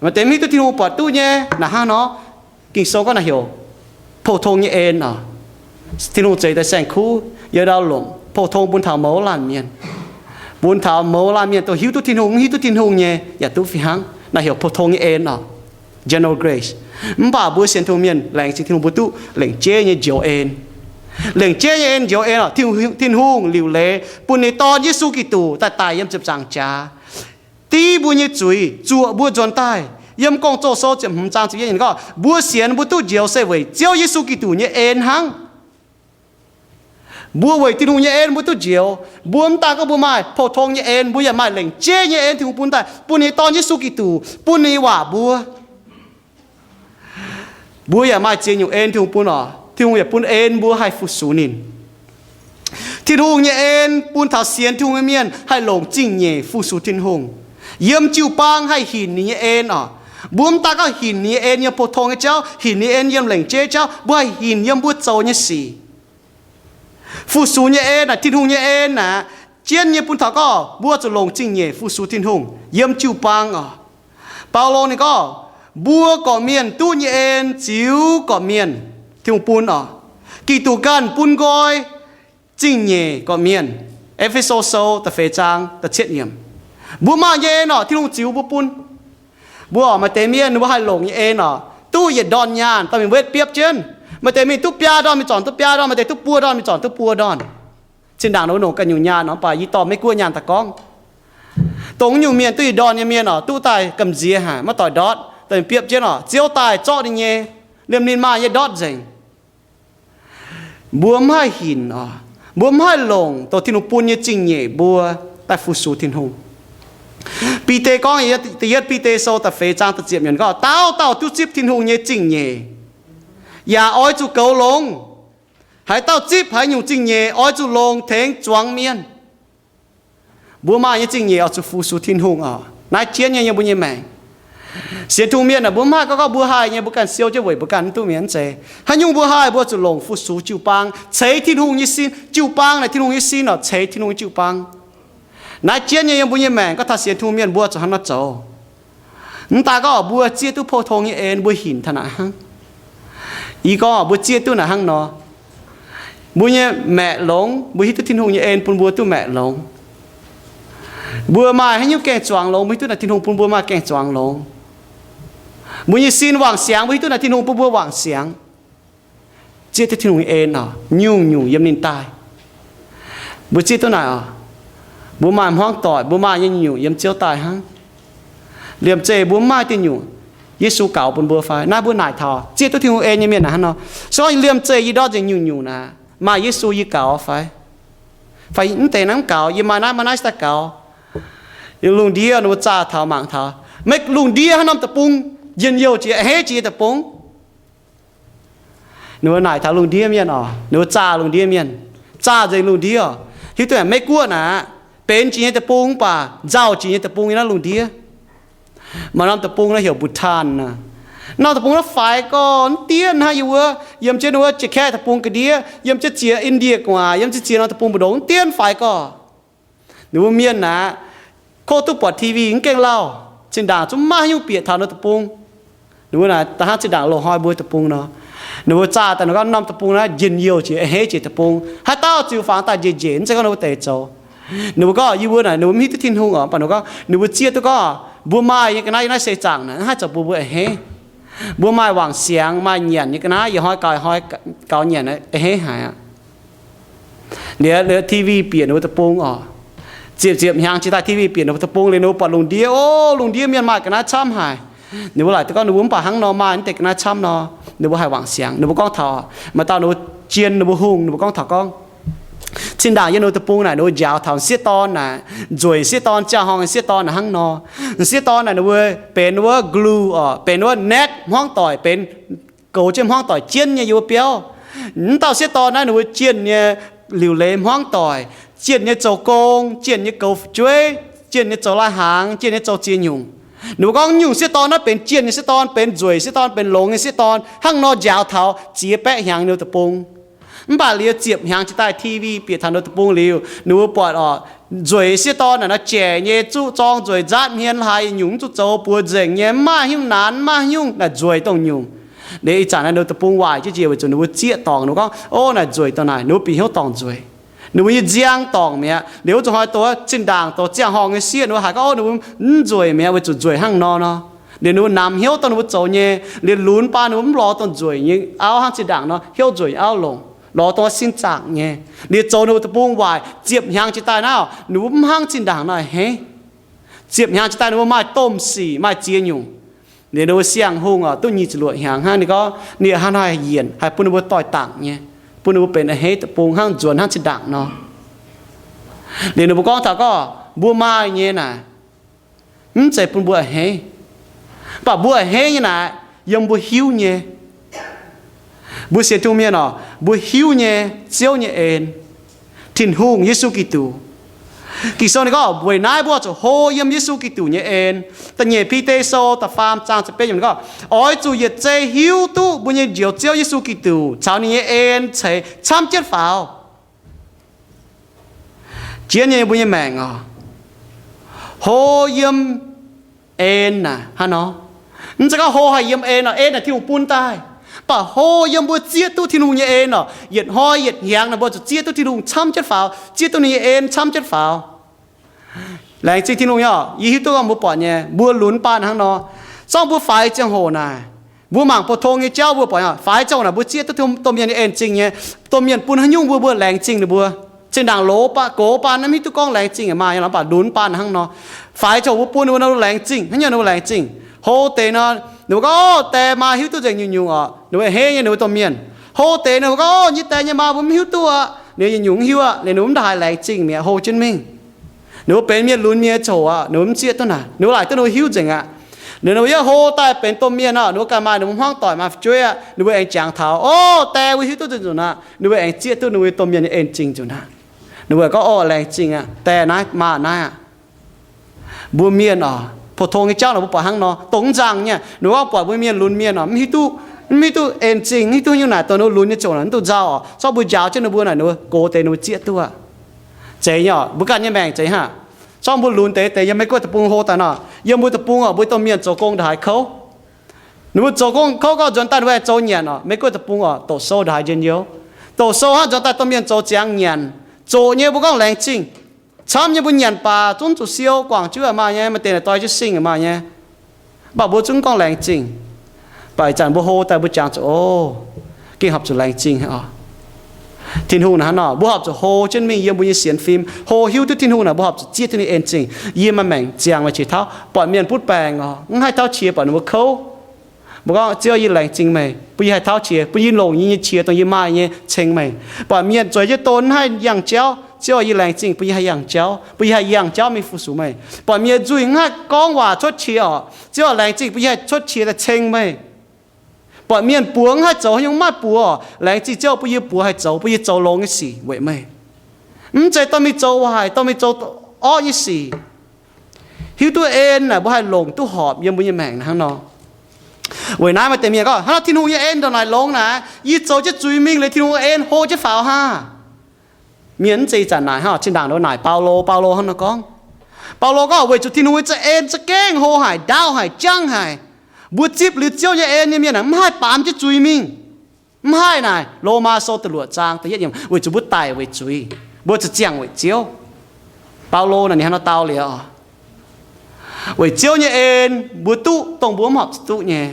Maaih deix mv hiuv duqv Tin-Hungh buatc duqv nyei. Naaic hnangv nor, Ging-Sou gorngv naaiv heuc pou-tong nyei en oc. Tin-Hungh zeix daaih saeng-kuv, yiem ndau lomc, pou-tong bun taux mouz laanh mienh. Bun taux mouz laanh mienh dongh hiuv duqv Tin-Hungh, mv hiuv duqv Tin-Hungh nyei yaac duqv fih hnangv. Naaiv heuc pou-tong nyei en oc, general grace. Mv baac mbuo sienx Tin-Hungh mienh laengz zingh Tin-Hungh, mbuo duqv lengc jeiv nyei njoux en. Lengc jeiv nyei en, njoux en oc. Tin-Hungh liuc leiz bun ninh Dorn, Yesu Giduc, daaih daic yiem ziepc nzaangc jaax, div mbuo nyei zuiz, zuoqc mbuo nzuonx daaih. Yiem Gong-Zoh Sou ziepc hmz zaang ziepc yietv gorngv, mbuo sienx mbuo duqv njoux se weic Ziouv Yesu Giduc nyei en hnangv. Mbuo weic Tin-Hungh nyei en mbuo duqv njoux. Mbuo mv daan gorngv mbuo maaih pou-tong nyei en, mbuo yaac maaih lengc jeiv nyei en Tin-Hungh bun daaih, bun ninh Dorn, Yesu Giduc, bun ninh waac mbuo. Mbuo yaac maaih ziex nyungc en Tin-Hungh bun oc. Tin-Hungh yaac bun en mbuo haih fu-sux ninh. Tin-Hungh nyei en bun taux sienx Tin-Hungh nyei mienh haih longc zingh nyeic fu-sux Tin-Hungh. Yiem jiu-baang haih hinc ninh nyei en oc. Mbuo mv daan gorngv hinc ninh nyei en yiem pou-tong nyei jauv, hinc ninh nyei en yiem lengc jeiv jauv, mbuo haih hinc yiem mbuo zoux nyei sic. Fu-sux nyei en naaic, Tin-Hungh nyei en naaic, jienv nyei bun taux gorngv mbuo zuqc longc zingh nyeic fu-sux Tin-Hungh yiem jiu-baang oc. Baulo ninh gorngv, mbuo gorqv-mienh duqv nyei en ziux gorqv-mienh Tin-Hungh bun oc. Giduc ganh bun nqoi zingh nyeic gorqv-mienh. E^fe^so Sou da'feix zaang da'cietv yiemc. Mbuo maaih nyei en oc, Tin-Hungh ziux mbuo bun. Mbuo oc, maaih deix mienh ninh mbuo haih longc nyei en oc, duqv yietc ndorn nyaanh dorh mingh wetv biopv jienv. Maaih deix mingh duqv biaa ndorn mingh zornc duqv biaa ndorn, maaih deix duqv buo ndorn mingh zornc duqv buo ndorn. Zinh ndaangc ninh mbuo longc ganh nyungc nyaanh oc, mv baac yie dorh Meiv-Guoqv nyaanh daaih gorngv. Dongh nyungc mienh duqv yietc ndorn nyei mienh oc, duqv daaih gamh nziex haic, maiv doic ndortv, dorh mingh biopv jienv oc, Ziouv daaih zorqv ninh nyei, liemh ninh maaih nyei ndortv nzengc. Mbuo mv haih hinc oc, mbuo mv haih longc dongh Tin-Hungh bun nyei zingh nyeic mbuo daaih fu-sux Tin-Hungh. Bide gorngv, da'yietv Bide Sou da'feix zaang da'ziepc yiemc gorngv, dauh dauh duqv zipv Tin-Hungh nyei zingh nyeic, yaac oix zuqc goux longx. Haaix dauh zipv haaix nyungc zingh nyeic oix zuqc longc tengx zuangx mienh. Mbuo maaih nyei zingh nyeic oix zuqc fu-sux Tin-Hungh oc. Naaiv jienv nyei yiem mbuo nyei maengc. Sienx Tin-Hungh mienh aah, mbuo mv haih gorngv gorngv mbuo haih nyei, mbuo ganh siou jienv weic mbuo ganh mv duqv mienh mv zeiz. Haaix nyungc mbuo haih, mbuo zuqc longc fu-sux jiu-baang, ceix Tin-Hungh nyei sin. Jiu-baang naaic Tin-Hungh nyei sin oc, ceix Tin-Hungh nyei jiu-baang. Naaiv jienv nyei yiem mbuo nyei maengc gorngv taux sienx Tin-Hungh mienh mbuo zuqc hnangv nor zoux. Mv daan gorngv mbuo zieqv duqv pou-tong nyei en mbuo hinc taux naaic hnangv. Yie gorngv mbuo zieqv duqv naaic hnangv nor, mbuo nyei maeqc longx, mbuo hiuv duqv Tin-Hungh nyei en bun mbuo duqv maeqc longx. Mbuo maaih haaix nyungc gaengh zuangx longx, mbuo hiuv duqv naaic Tin-Hungh bun mbuo maaih gaengh zuangx longx. Mbuo nyei sin wangc siangx, mbuo hiuv duqv naaic Tin-Hungh bun mbuo wangc siangx. Zieqv duqv Tin-Hungh nyei en oc, nyungc-nyungc yiem ninh daaih. Mbuo zieqv duqv naaic oc, mbuo maaih hmuangv doic, mbuo maaih nyei nyungc-nyungc yiem Ziouv daaih hnangv. Liemh zeih mbuo mv maaih diuh nyungc, Yesu gaux bun mbuo fai? Naaiv mbuo naaic taux zieqv duqv Tin-Hungh en nyei mienh naaic hnangv nor. Se gorngv yie liemh zeih yie ndortv nzengc nyungc-nyungc naaic, maaih Yesu yie gaux fai? Fai mv deix naaiv mv gaux, yie maaih naaiv maaih naaiv daaih gaux. Lungh ndiev ninh mbuo zaah taux mangc taux, maiv lungh ndiev haaix norm deic-bung njien-youh jiex, a'hneiv jiex nyei deic-bung. Ninh mbuo naaic taux lungh ndiev mienh oc, ninh mbuo zaah lungh ndiev mienh, zaah nzengc lungh ndiev oc. Hiuv duqv Meiv Guoqv naaic, benx jiex nyei deic-bung mv baac nzauh jiex nyei deic-bung nyei naaiv lungh ndiev. Maaih norm deic-bung naaiv heuc Bhutan naaic. Norm deic-bung naaiv faix gorx, mv dienv hnangv yie wuov, yiem jienv wuov Jaav-Kaeqv deic-bung ga'ndiev, yiem jienv ziex Indie gu'nguaaic, yiem jienv ziex norm deic-bung mbu'ndongx, mv dienv faix gorx. Ninh mbuo mienh naaic, kov duqv buatc T V mv gaengh lauh, zinh ndaangc zungv maiv haaix nyungc bieqc taux ninh deic-bung. Ninh mbuo naaic da'hnangv zinh ndaangc loz-hnoi mbuo deic-bung nor. Ninh mbuo zaah daaih ninh gorngv norm deic-bung naaiv njien-youh jiex, a'hneiv jiex deic-bung. Haaix dauh ziux fangx daaih njiec njiec, mv zeiz gorngv ninh mbuo deix zoux. Ninh mbuo gorngv, yie mbuo naaic ninh mbuo mv hiuv duqv Tin-Hungh oc, mv baac ninh mbuo gorngv, ninh mbuo zieqv duqv gorngv mbuo maaih nyei ga'naaiv yiem naaiv seix zaangc naaic, mv haih zoux bun mbuo a'hneiv. Mbuo maaih wangc siangx, maaih nyanc nyei ga'naaiv, yietc hnoi gaux, yietc hnoi gaux nyanc, a'hneiv haic aqv. Liuz, liuz T V bieqc ninh mbuo deic-bung oc. Ziepc ziepc hnyangx jiex daaih T V bieqc ninh mbuo deic-bung liuz, ninh mbuo buatc lungh ndiev, o, lungh ndiev mienh maaih ga'naaiv camv haic. Ninh mbuo laaic duqv gorngv ninh mbuo mv baac hnangv nor maaih mv deix ga'naaiv camv nor. Ninh mbuo haih wangc siangx. Ninh mbuo gorngv taux maaih dauh ninh mbuo jien ninh mbuo hungh, ninh mbuo gorngv taux gorngv, zinh ndaangc yiem ninh mbuo deic-bung naaic, ninh mbuo njaaux taux m'sieqv dorn naaic, nzueic m'sieqv dorn, ziangh horngh m'sieqv dorn naaic hnangv nor. M'sieqv dorn naaic ninh mbuo benx wuov glue oc, benx wuov naeqv hmuangv doic, benx goux jienv hmuangv doic jienv nyei yiem wuov biauv. Mv dauh m'sieqv dorn naaiv ninh mbuo jienh nyei liuc leiz hmuangv doic, jienh nyei zoux gong, jienh nyei goux fu'jueiv, jienh nyei zoux lai-hnaangx, jienh nyei zoux ziex nyungc. Ninh mbuo gorngv nyungc m'sieqv dorn naaiv benx jienh nyei m'sieqv dorn, benx nzueic m'sieqv dorn, benx longx nyei m'sieqv dorn, hnangv nor njaaux taux ziex baeqv hnyangx ninh mbuo deic-bung. Mv baac liuz ziepc hnyangx jiex daaih T V bieqc taux ninh mbuo deic-bung liuz, ninh mbuo buatc oc, nzueic m'sieqv dorn naaic nor jaic nyei, zuqv zorng nzueic nzaatv hmien, haiz nyungc mv zuqc zoux, buoz nzengc nyei, mv maaih haaix nyungc naanx, mv maaih haaix nyungc naaic nzueic dongh nyungc. Liuz ih zanc naaiv ninh mbuo deic-bung waaic jienv njiec weic zuqc ninh mbuo zieqv dorngc, ninh mbuo gorngv, o, naaic nzueic dongh naaic, ninh mbuo bieqc hnyouv dorngc nzueic. Ninh mbuo nyei nziang dorngc mi'aqv. Liuz wuov zuqc hnoi doz zinh ndaangc doz ziangh horngh nyei sieqv ninh mbuo haiz gorngv, o, ninh mbuo mv nzueic mi'aqv weic zuqc nzueic hnangv nor nor. Liuz ninh mbuo namx hnyouv dongh ninh mbuo zoux nyei, liuz lunx baan ninh mbuo mv lorz dongh nzueic nyei auv hnangv zinh ndaangc nor, hnyouv nzueic nyei auv longc, lorz dongh wuov sin zaangc nyei. Liuz zoux ninh mbuo deic-bung waaic, ziepc hnyangx jiex daaih naaiv, ninh mbuo mv hnangv zinh ndaangc nor a'hneiv. Ziepc hnyangx jiex daaih ninh mbuo maaih domh sic, maaih ziex nyungc. Liuz ninh mbuo siang-hungh oc, duqv nyic ziepc luoqc hnyangx hnangv, ninh gorngv ninh hnangv haaix yienc haih bun ninh mbuo doix-dangc nyei, bun ninh mbuo benx a'hneiv deic-bung hnangv nzuonx hnangv zinh ndaangc nor. Liuz ninh mbuo gorngv taux gorngv mbuo maaih nyei naaic, mv zeiz bun mbuo a'hneiv, mv baac mbuo a'hneiv nyei naaic yiem mbuo hiuv nyei. Mbuo sienx Tin-Hungh mienh oc, mbuo hiuv nyei Ziouv nyei en, Tin-Hungh Yesu Giduc. Ging-Sou ninh gorngv weic naaiv mbuo zuqc hlo yiem Yesu Giduc nyei en. Da'nyeic Bide Sou da'faam zaang ziepc betv yiemc ninh gorngv, oix zuqc yietc zei hiuv duqv mbuo nyei Njoux Ziouv Yesu Giduc caux ninh nyei en ceix camv jienv faaux jienv nyei mbuo nyei maengc oc. Hlo yiem en naaic hnangv nor, mv zeiz gorngv hlo haic yiem en oc, en naaic Tin-Hungh bun daaih. Mv baac hlo yiem mbuo zieqv duqv Tin-Hungh nyei en oc, yietc hnoi yietc hnyangx naaic mbuo zuqc zieqv duqv Tin-Hungh camv jienv faaux, zieqv duqv ninh nyei en camv jienv faaux. Laengz zingh Tin-Hungh nyei oc. Yie hiuv duqv gorngv mbuo buatc nyei, mbuo lunx baan hnangv nor, zorngv mbuo faix ziangh hoc naaic, mbuo mangc pou-tong nyei jauv mbuo buatc nyei, faix ziangh hoc naaic mbuo zieqv duqv domh mienh nyei en zingh nyei. Domh mienh bun haaix nyungc mbuo, mbuo laengz zingh ninh mbuo. Zinh ndaangc loz baac, gox baan naaiv mv hiuv duqv gorngv laengz zingh maaih nyei lorqc, mv baac lunx baan hnangv nor, faix ziangh hoc mbuo bun ninh mbuo nor, laengz zingh hnangv nyei, ninh mbuo laengz zingh. Hlo deix nor, ninh mbuo gorngv, o, die maa hiuv duqv nzengc nyungc-nyungc oc, ninh mbuo a'hneiv nyei, ninh mbuo domh mienh. Hlo deix ninh mbuo gorngv, o, nyei die nyei maa mbuo mv hiuv duqv aqv, ninh nyungc-nyungc mv hiuv aqv, liuz ninh mbuo mv ndaaih haih laengz zingh mi'aqv, hlo jienv mingh. Ninh mbuo benx mienh lunx mienh nyei coc aqv, ninh mbuo mv zieqv duqv naaic, ninh mbuo laaic duqv ninh mbuo hiuv nzengc aqv. Liuz ninh mbuo yaac hlo daaih benx domh mienh oc, ninh mbuo ganh maaih ninh mbuo hmuangv doic, maaih fu'jueiv aqv, ninh mbuo aengx jangx taux, o, die mbuo hiuv duqv nzengc nzunc aqv, ninh mbuo aengx zieqv duqv ninh mbuo domh mienh nyei en zingh nzunc aqv. Ninh mbuo gorngv, o, laengz zingh aqv, die naaiv, maa naaiv aqv. Mbuo mienh oc, pou-tong nyei jauv naaic mbuo buatc hnangv nor, dongh mv nzangc nyei. Ninh mbuo gorngv buatc mbuo mienh lunx mienh oc, mv hiuv duqv, mv hiuv duqv en zingh, mv hiuv duqv haaix nyungc naaic, dongh ninh mbuo lunx nyei ziangh hoc naaic mv duqv nzauh oc. Zorqv mbuo njaaux jienv ninh mbuo naaic, ninh mbuo gox deix ninh mbuo zieqv duqv aqv. Zeiz nyei oc, mbuo ganh nyei maengc zeiz hnangv. Zorqv mbuo lunx deix deix yiem Meiv Guoqv deic-bung hlo daaih nor, yiem mbuo deic-bung oc, mbuo domh mienh zoux gong ndongc haaix kouv. Ninh mbuo zoux gong kouv gauh nzuonx daaih ninh mbuo aengx zoux nyanc oc. Meiv Guoqv deic-bung oc, doqc sou ndongc haaix njien-youh. Doqc sou hnangv nzuonx daaih domh mienh zoux ziangx nyanc. Zoqc nyei mbuo gorngv laengz zingh. Camv nyei mbuo nyanc baac zungv zuqc siou, guangc jienv maaih nyei, maaih deix naaic doi jienv singh maaih nyei. Mv baac mbuo zungv gorngv laengz zingh. Mv baac ih zanc mbuo hlo daaih mbuo jangx zuqc, o, gengh horpc zuqc laengz zingh oc. Tin-Hungh naaic hnangv nor, mbuo horpc zuqc hlo jienv mingh yiem mbuo nyei sienx fim, hlo hiuv duqv Tin-Hungh naaic, mbuo horpc zuqc zieqv duqv ninh en zingh. Yie maaih maengc ziangh meih qiex tauv, buatc mienh butv baengc oc, mv haih tauv qiex buatc ninh mbuo kouv. Mbuo gorngv, Ziouv, yie laengz zingh meih bun yie haih tauv qiex, bun yie longc yie nyei qiex dongh yie maaih nyei ceng meih. Buatc mienh zueiz jienv don mv haih yangh jauv, Ziouv, yie laengz zingh bun yie haih yangh jauv, bun yie haih yangh jauv mingh fu-sux meih. Buatc mienh nzuih mv haih gorngv waac cuotv qiex oc, Ziouv, laengz zingh bun yie haih cuotv qiex daaih ceng meih. Buatc mienh buoz mv haih zoux haaix nyungc, mv maaih buoz oc, laengz zingh Ziouv bun yie buoz haih zoux, bun yie zoux longx nyei sic weic meih. Mv zeiz dorh mingh zoux waaic, dorh mingh zoux orqv nyei sic. Hiuv duqv en naaic mbuo haih longc duqv horpc yiem mbuo nyei maengc naaic hnangv nor. Weic naaiv maaih deix mienh gorngv, Hnangv nor Tin-Hungh nyei en ndongc naaic longx naaic, yie zoux jienv zuiz mingh liuz Tin-Hungh en hlo jienv faaux haa? Mienh mv zeiz ih zanc naaic hnangv, zinh ndaangc nor naaic Baulo, Baulo hnangv nor gorngv. Baulo gorngv weic zuqc Tin-Hungh nyei za'en za'gengh hlo haic, ndaauv haic, jangv haic. Mbuo zipv liuz Ziouv nyei en nyei mienh aah, mv haih baamz jienv zuiz mingh. Mv haih naaic, Lomaa Sou da'luoqc zaang da'yietv yiemc, weic zuqc mbuo daic weic zuiz, mbuo zuqc ziangh weic Ziouv. Baulo naaic ninh hnangv nor dau liuz oc. Weic Ziouv nyei en mbuo duqv dongh mbuo mv horpc zuqc duqv nyei.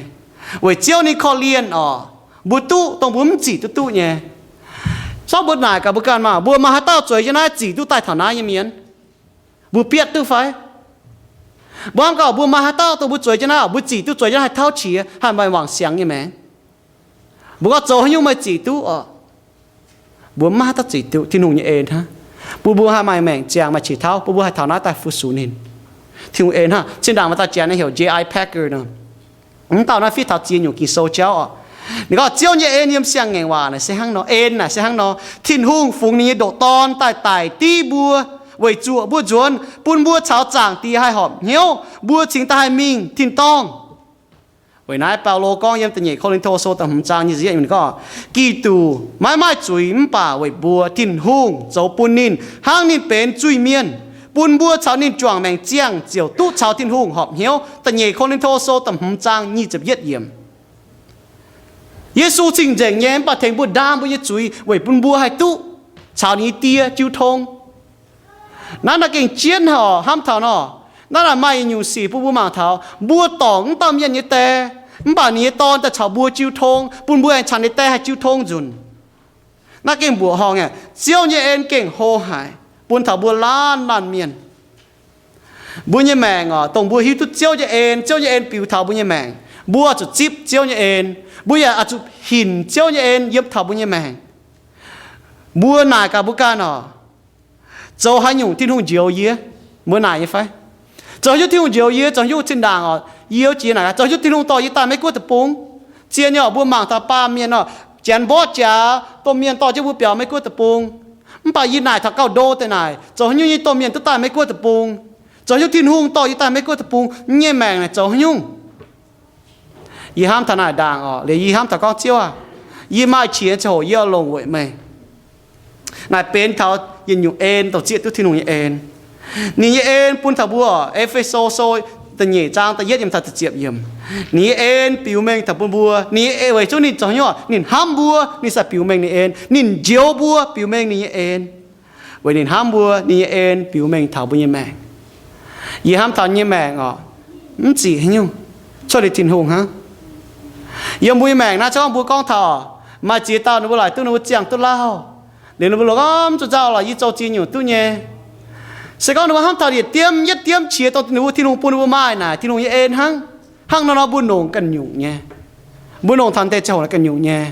Weic Ziouv ninh korv-lienh oc, mbuo duqv dongh mbuo mv zic duqv duqv nyei. Zorqv mbuo naaic gaax mbuo ganh maah, mbuo maaih haaix dauh zueiz jienv naaiv zic duqv daaih taux naaiv nyei mienh? Mbuo bietv duqv fai? Mbuo hnamv gaax, mbuo maaih haaix dauh dongh mbuo zueiz jienv naaiv, mbuo zic duqv zueiz jienv haih tauv qiex, haih maaih wangc siangx nyei maengc? Mbuo gorngv zoux haaix nyungc meih zic duqv oc? Mbuo mv maaih haaix dauh zic duqv, Tin-Hungh nyei en hnangv. Bun mbuo haih maaih maengc ziangh maaih qiex tauv, bun mbuo haih taux naaiv daaih fu-sux ninh. Tin-Hungh en hnangv. Zinh ndaangc maaih dauh janx nyei heuc J I Packer nor. Mv dauh naaiv fiev taux ziex nyungc Ging-Sou jauv oc. Ninh gorngv Ziouv nyei en yiem siang-ngaengc waac naaic se hnangv nor, en naaic se hnangv nor, Tin-Hungh fungx ninh nyei ndoqc Dorn daaih daic div mbuo, weic zuoqc mbuo nzuonx, bun mbuo caux Zaangc Diex haih horpc hnyouv, mbuo cingx daaih haih mingh tin-dorngh. Weic naaiv Baulo gorngv yiem da'nyeic Ko^lin^to Sou da'hmz zaang nyic ziepc yietv gorngv, Giduc maiv maaih zuiz mv baac weic mbuo Tin-Hungh zoux bun ninh hnangv ninh benx zuiz-mienh, bun mbuo caux ninh juangc maengc ziangh ziouc duqv caux Tin-Hungh horpc hnyouv. Da'nyeic Ko^lin^to Sou da'hmz zaang nyic ziepc yietv yiemc. Yesu cing-nzengc nyei mv baac tengx mbuo ndaam mbuo nyei zuiz weic bun mbuo haih duqv caux ninh nyei Die jiu tong. Naaiv naaic gengh jienv haic oc, hnamv taux nor. Naaiv naaic maaih yietc nyungc sic bun mbuo mangc taux, mbuo dorngc mv dauh mienh nyei die, mv baac ninh nyei Dorn daaih caux mbuo jiu tong, bun mbuo aengx caux ninh die haih jiu tong nzunc. Naaiv gengh mbuoqc horngh aqv. Ziouv nyei en gengh hlo haic, bun taux mbuo laanh laanh mienh. Mbuo nyei maengc oc, dongh mbuo hiuv duqv Ziouv nyei en, Ziouv nyei en biux taux mbuo nyei maengc, mbuo zuqc zipv Ziouv nyei en. Mbuo yaac oix zuqc hinc Ziouv nyei en yiem taux mbuo nyei maengc. Mbuo naaic gaax mbuo ganh oc, zoux haaix nyungc Tin-Hungh njoux yie? Mbuo naaic nyei fai? Zoux haaix nyungc Tin-Hungh njoux yie? Zoux haaix nyungc zinh ndaangc oc, yie oix jiex naaic, zoux haaix nyungc Tin-Hungh dorh yie daaih Meiv Guoqv deic-bung? Zien nyei oc, mbuo mangc taux baamh mienh oc, janx mborqv jaax, domh mienh dorh jienv mbuo biaux Meiv Guoqv deic-bung. Mv baac yie naaic taux gauh ndo deix naaic, zoux haaix nyungc yie domh mienh duqv daaih Meiv Guoqv deic-bung? Zoux haaix nyungc Tin-Hungh dorh yie daaih Meiv Guoqv deic-bung? Yie nyei maengc naaic zoux haaix nyungc? Yie hnamv taux naaic ndaangc oc, liuz yie hnamv taux gorngv, Ziouv aah! Yie maaih qiex nyei ziangh hoc yie oix longc weic meih. Naaic benx taux yietc nyungc en, dongh zieqv duqv Tin-Hungh nyei en. Ninh nyei en bun taux mbuo oc, E^fe^so Sou da'nyeic zaang da'yietv yiemc taux da'ziepc yiemc. Ninh nyei en biux mengh taux bun mbuo. Ninh nyei en weic zuqc ninh zoux haaix nyungc? Ninh hnamv mbuo, ninh sai biux mengh ninh en. Ninh njoux mbuo biux mengh ninh nyei en. Weic ninh hnamv mbuo, ninh nyei en biux mengh taux mbuo nyei maengc. Yie hnamv taux nyei maengc oc, mv zic haaix nyungc, cuotv liuz Tin-Hungh hnangv. Yiem mbuo nyei maengc naaiv, se gorngv mbuo gorngv taux maaih ziex dauh ninh mbuo laaic duqv ninh mbuo ziangh duqv lauh, liuz ninh mbuo lorz gorngv zuqc nzauh lorqc, yie zoux ziex nyungc duqv nyei. Se gorngv ninh mbuo hnamv taux yietc diemv yietc diemv qiex dongh ninh mbuo Tin-Hungh bun ninh mbuo maaih naaic, Tin-Hungh nyei en hnangv. Hnangv nor nor mbuo longc ganh nyungc nyei. Mbuo longc taux deix ziangh hoc naaic ganh nyungc nyei.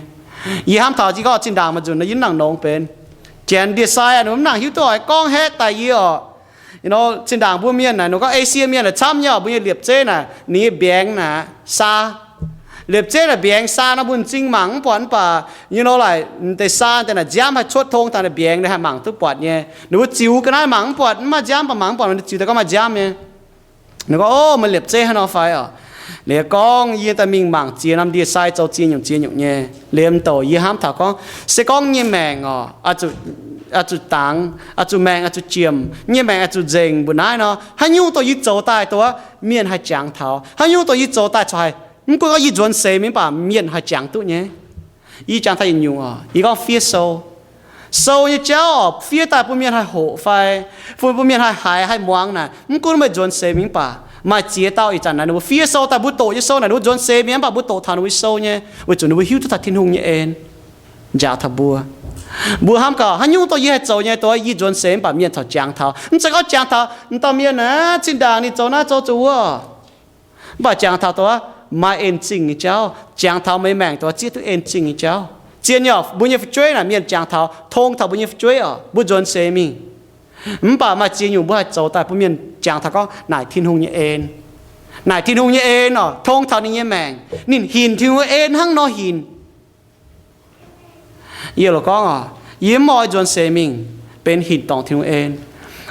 Yie hnamv taux jiex gorngv zinh ndaangc maaih nzunc nor yie mv nangc longx benx. Janx ndie-sai ninh mbuo mv nangc hiuv duqv oix gorngv haeqv daaih yie oc. Zinh ndaangc mbuo mienh naaic, ninh gorngv Esie mienh naaic camv nyei oc, mbuo nyei liepc zeiv naaic, ninh nyei mbiaengx naaic saa. Liepc zeiv naaic mbiaengx saa nor mbuo m'zing mangc mv buatc mv baac, you know, laaic deix saa deix naaic nziaamv haih cuotv tong daaih naaic mbiaengx haih mangc duqv buatc nyei. Ninh mbuo ziux ga'naaiv mangc mv buatc, mv maaih nziaamv, mv baac mangc mv buatc, ninh ziux daaih gorngv maaih nziaamv nyei. Ninh gorngv, Ov, meih liepc zeiv haaix nor fai oc? Ninh gorngv, Yie daaih mingh mangc ziex norm ndie-sai zoux ziex nyungc ziex nyungc nyei. Liemh douc yie hnamv taux gorngv, se gorngv nyei maengc oc, oix zuqc dangx, oix zuqc maengc, oix zuqc jiemc, nyei maengc oix zuqc nzengc mbuoqc naaiv nor, haaix nyungc dongh yie zoux daaih dongh mienh haih jangx taux? Haaix nyungc dongh yie zoux daaih corc haih, mv gunv gorngv yie nzuonx seix mingh mv baac mienh haih jangx duqv nyei? Yie jangx taux yietc nyungc oc, yie gorngv fiev sou. Sou nyei jauv oc, fiev daaih bun mienh haih hoqc fai, bun, bun mienh haih haiz haih muangx naaic, mv gunv meih nzuonx seix mingh mv baac maaih ziex dauh ih zanc naaic ninh mbuo fiev sou daaih mbuo doqc nyei sou naaic ninh mbuo nzuonx seix mingh mv baac mbuo doqc taux ninh mbuo sou nyei, weic zuqc ninh mbuo hiuv duqv taux Tin-Hungh nyei en njaaux taux mbuo. Mbuo hnamv gaax, haaix nyungc dongh yie haih zoux nyei, dongh yie nzuonx seix mv baac mienh corc jangx taux. Mv zeiz gorngv jangx taux dauh mienh naaic zinh ndaangc ninh zoux naaiv zoux zuqc wuov. Mv baac jangx taux dongh maaih en zingh nyei jauv, jangx taux meih nyei maengc dongh zieqv duqv en zingh nyei jauv. Zien nyei oc, mbuo nyei fu'jueiv naaic mienh jangx taux, tong taux mbuo nyei fu'jueiv oc, mbuo nzuonx seix mingh. Mv baac maaih ziex nyungc mbuo haih zoux daaih bun mienh jangx taux gorngv naaic Tin-Hungh nyei en. Naaic Tin-Hungh nyei en oc, tong taux ninh nyei maengc. Ninh hinc Tin-Hungh nyei en hnangv nor hinc. Yie loc gorngv oc, yie mv oix nzuonx seix mingh benx hinc dorngc Tin-Hungh en.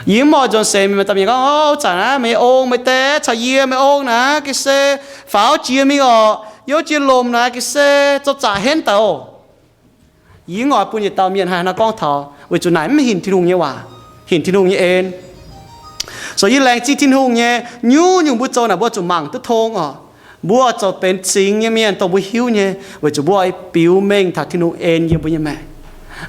Yie mv oix nzuonx seix mingh maaih dauh mienh gorngv, Ov, zanc naaiv meih nyei ong, meih die caux yie meih ong naaic ga'sie faaux jiex mingh oc, yie jiex lomc naaic ga'sie zoux zaqc henv daaih oc. Yie mv oix bun yietc dauh mienh haih nor gorngv taux, weic zuqc naaic mv hinc Tin-Hungh nyei waac, hinc Tin-Hungh nyei en. So yie laengz zingh Tin-Hungh nyei, nyungc-nyungc mbuo zoux naaic mbuo zuqc mangc duqv tong oc. Mbuo zoux benx cingx nyei mienh dongh mbuo hiuv nyei, weic zuqc mbuo oix biux mengh taux Tin-Hungh en yiem mbuo nyei maengc.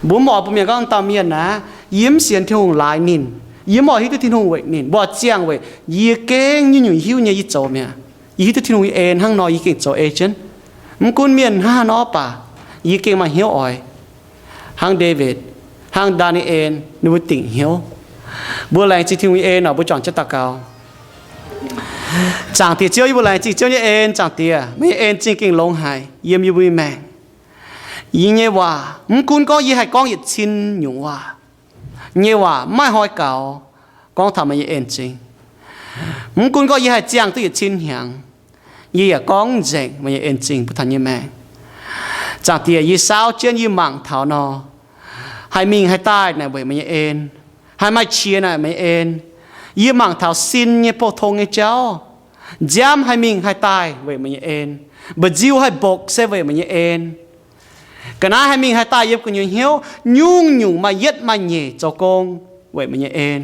Mbuo mv oix bun mienh gorngv dauh mienh naaic, yie mv sienx Tin-Hungh laaix ninh, yie mv oix hiuv duqv Tin-Hungh weic ninh. Mbuo oix ziangh weic yie gengh nyungc-nyungc hiuv nyei yie zoux mi'aqv. Yie hiuv duqv Tin-Hungh nyei en hnangv nor yie gengh zoux ei jienv. Mv gunv mienh hnangv haaix nor baac yie gengh maaih hnyouv oix. Hnangv Ndaawitv, hnangv Ndaa^ni^en, ninh mbuo dingc hnyouv. Mbuo laengz zingh Tin-Hungh nyei en oc, mbuo juangc jienv daux gaux. Zaangc Diex Ziouv, yie mbuo laengz zingh Ziouv nyei en. Zaangc Diex, meih nyei en zingh gengh longx haic yiem yie mbuo nyei maengc. Yie nyei waac, mv gunv gorngv yie haih gorngv yietc cin nyungc waac, yie nyei waac mv maaih hnoi gaux gorngv taux meih nyei en zingh. Mv gunv gorngv yie haih ziangh duqv yietc cin hnyangx, yie yaac gorngv nzengc meih nyei en zingh bun taux yie nyei maengc. Zaangc Diex, yie saauv jienv yie mangc taux nor, haih mingh haih daaih naaic weic meih nyei en. Haih maaih qiex naaic meih nyei en. Yie mangc taux sin nyei pou-tong nyei jauv, nziaamv haih mingh haih daaih weic meih nyei en. Mba'nziu haih mbokc se weic meih nyei en. Ga'naaiv haih mingh haih daaih yiem gu'nyuoz hnyouv, nyungc-nyungc maaih yietv maaih nyeic zoux gong weic meih nyei en.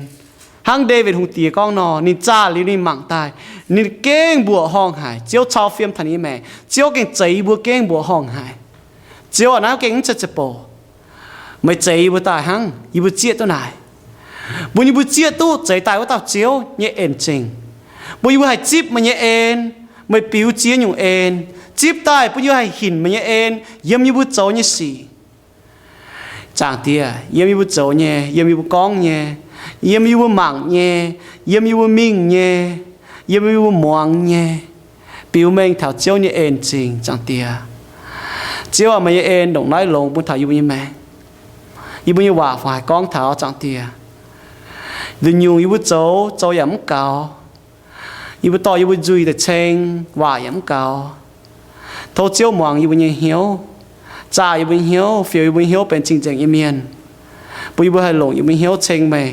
Hnangv Ndaawitv Hungh Diex gorngv nor, ninh zaah liuz ninh mangc daaih, ninh gengh mbuoqc horngh haic. Ziouv cau fiem taux ninh nyei maengc. Ziouv gengh zeix yie mbuo gengh mbuoqc horngh haic. Ziouv aac, naaiv gengh mv zeiz ziepc bouc. Meih zeix yie mbuo daaih hnangv yie mbuo zieqv duqv naaic, bun yie mbuo zieqv duqv zeix daaih wuov dauh Ziouv nyei en zingh, bun yie mbuo haih zipv meih nyei en, meih biux ziex nyungc en, zipv daaih bun yie mbuo haih hinc meih nyei en yiem yie mbuo zoux nyei sic. Zaangc Diex, yiem yie mbuo zoux nyei, yiem yie mbuo gorngv nyei, yiem yie mbuo mangc nyei, yiem yie mbuo mingh nyei, yiem yie mbuo muangx nyei, biux mengh taux Ziouv nyei en zingh. Zaangc Diex, Ziouv aac, meih nyei en ndongc naaiv longx bun taux yie mbuo nyei maengc. Yie mbuo nyei waac fungc haih gorngv taux, Zaangc Diex? Nduqc nyungc yie mbuo zoux, zoux yaac mv gaux. Yie mbuo dorh yie mbuo nzuih daaih ceng, waac yaac mv gaux. Tov Ziouv muangx yie mbuo nyei hnyouv, zaah yie mbuo nyei hnyouv, fioux yie mbuo nyei hnyouv benx cing-nzengc nyei mienh, bun yie mbuo haih longc yie mbuo nyei hnyouv ceng meih,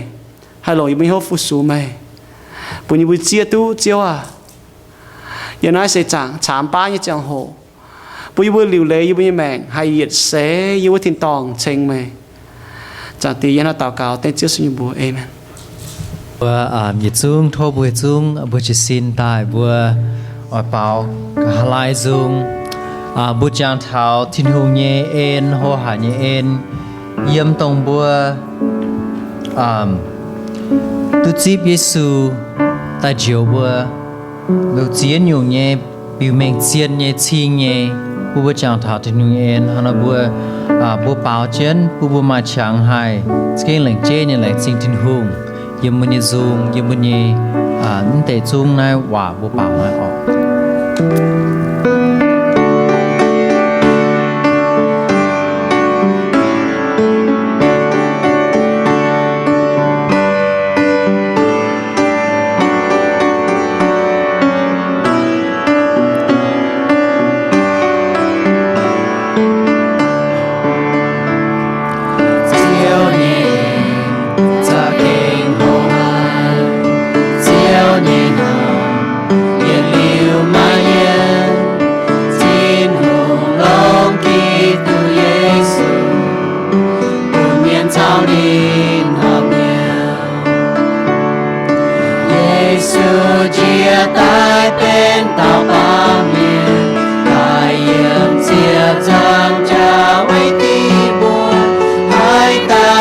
haih longc yie mbuo nyei hnyouv fu-sux meih, bun yie mbuo zieqv duqv, Ziouv aac, yiem naaiv seix zaangc caamx baav nyei ziangh hoc, bun yie mbuo liuc leiz yie mbuo nyei maengc haih yietc seix yiem wuov tin-dorngh ceng meih. Zaangc Diex, yie hnangv naaiv daux gaux dengv Ziouv Yesu nyei mbuox. Aamen. Mbuo yietc zungv tov mbuo yietc zungv mbuo jiez sin daaih mbuo oix baaux haaix lai nzung, mbuo jangx taux Tin-Hungh nyei en, ho haic nyei en, yiem dongh mbuo duqv zipv Yesu daaih njoux mbuo, longc ziex nyungc nyei biux mengh zien nyei cing nyei, bun mbuo jangx taux Tin-Hungh nyei en. Hnangv nor mbuo, mbuo baaux jienv bun mbuo maaih qangx haih za'gengh lengc jeiv nyei laengz zingh Tin-Hungh yiem mbuo nyei nzung, yiem mbuo nyei mv deix zungv naaiv waac mbuo baaux naaiv oc. Ziouv nyei za'gengh hoqc haic, Ziouv nyei hnamv yietc liuz maiv yienc. Tin-Hungh longc Giduc Yesu bun mienh caux ninh horpc mi'aqv. Yesu njiec daaih benx dauh baamh mienh, daaih yiem ziec nzangc jaax weic diex mbuo, haaix dauh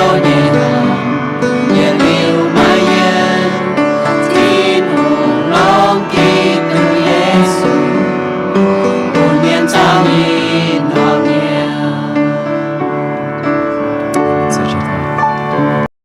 Aa,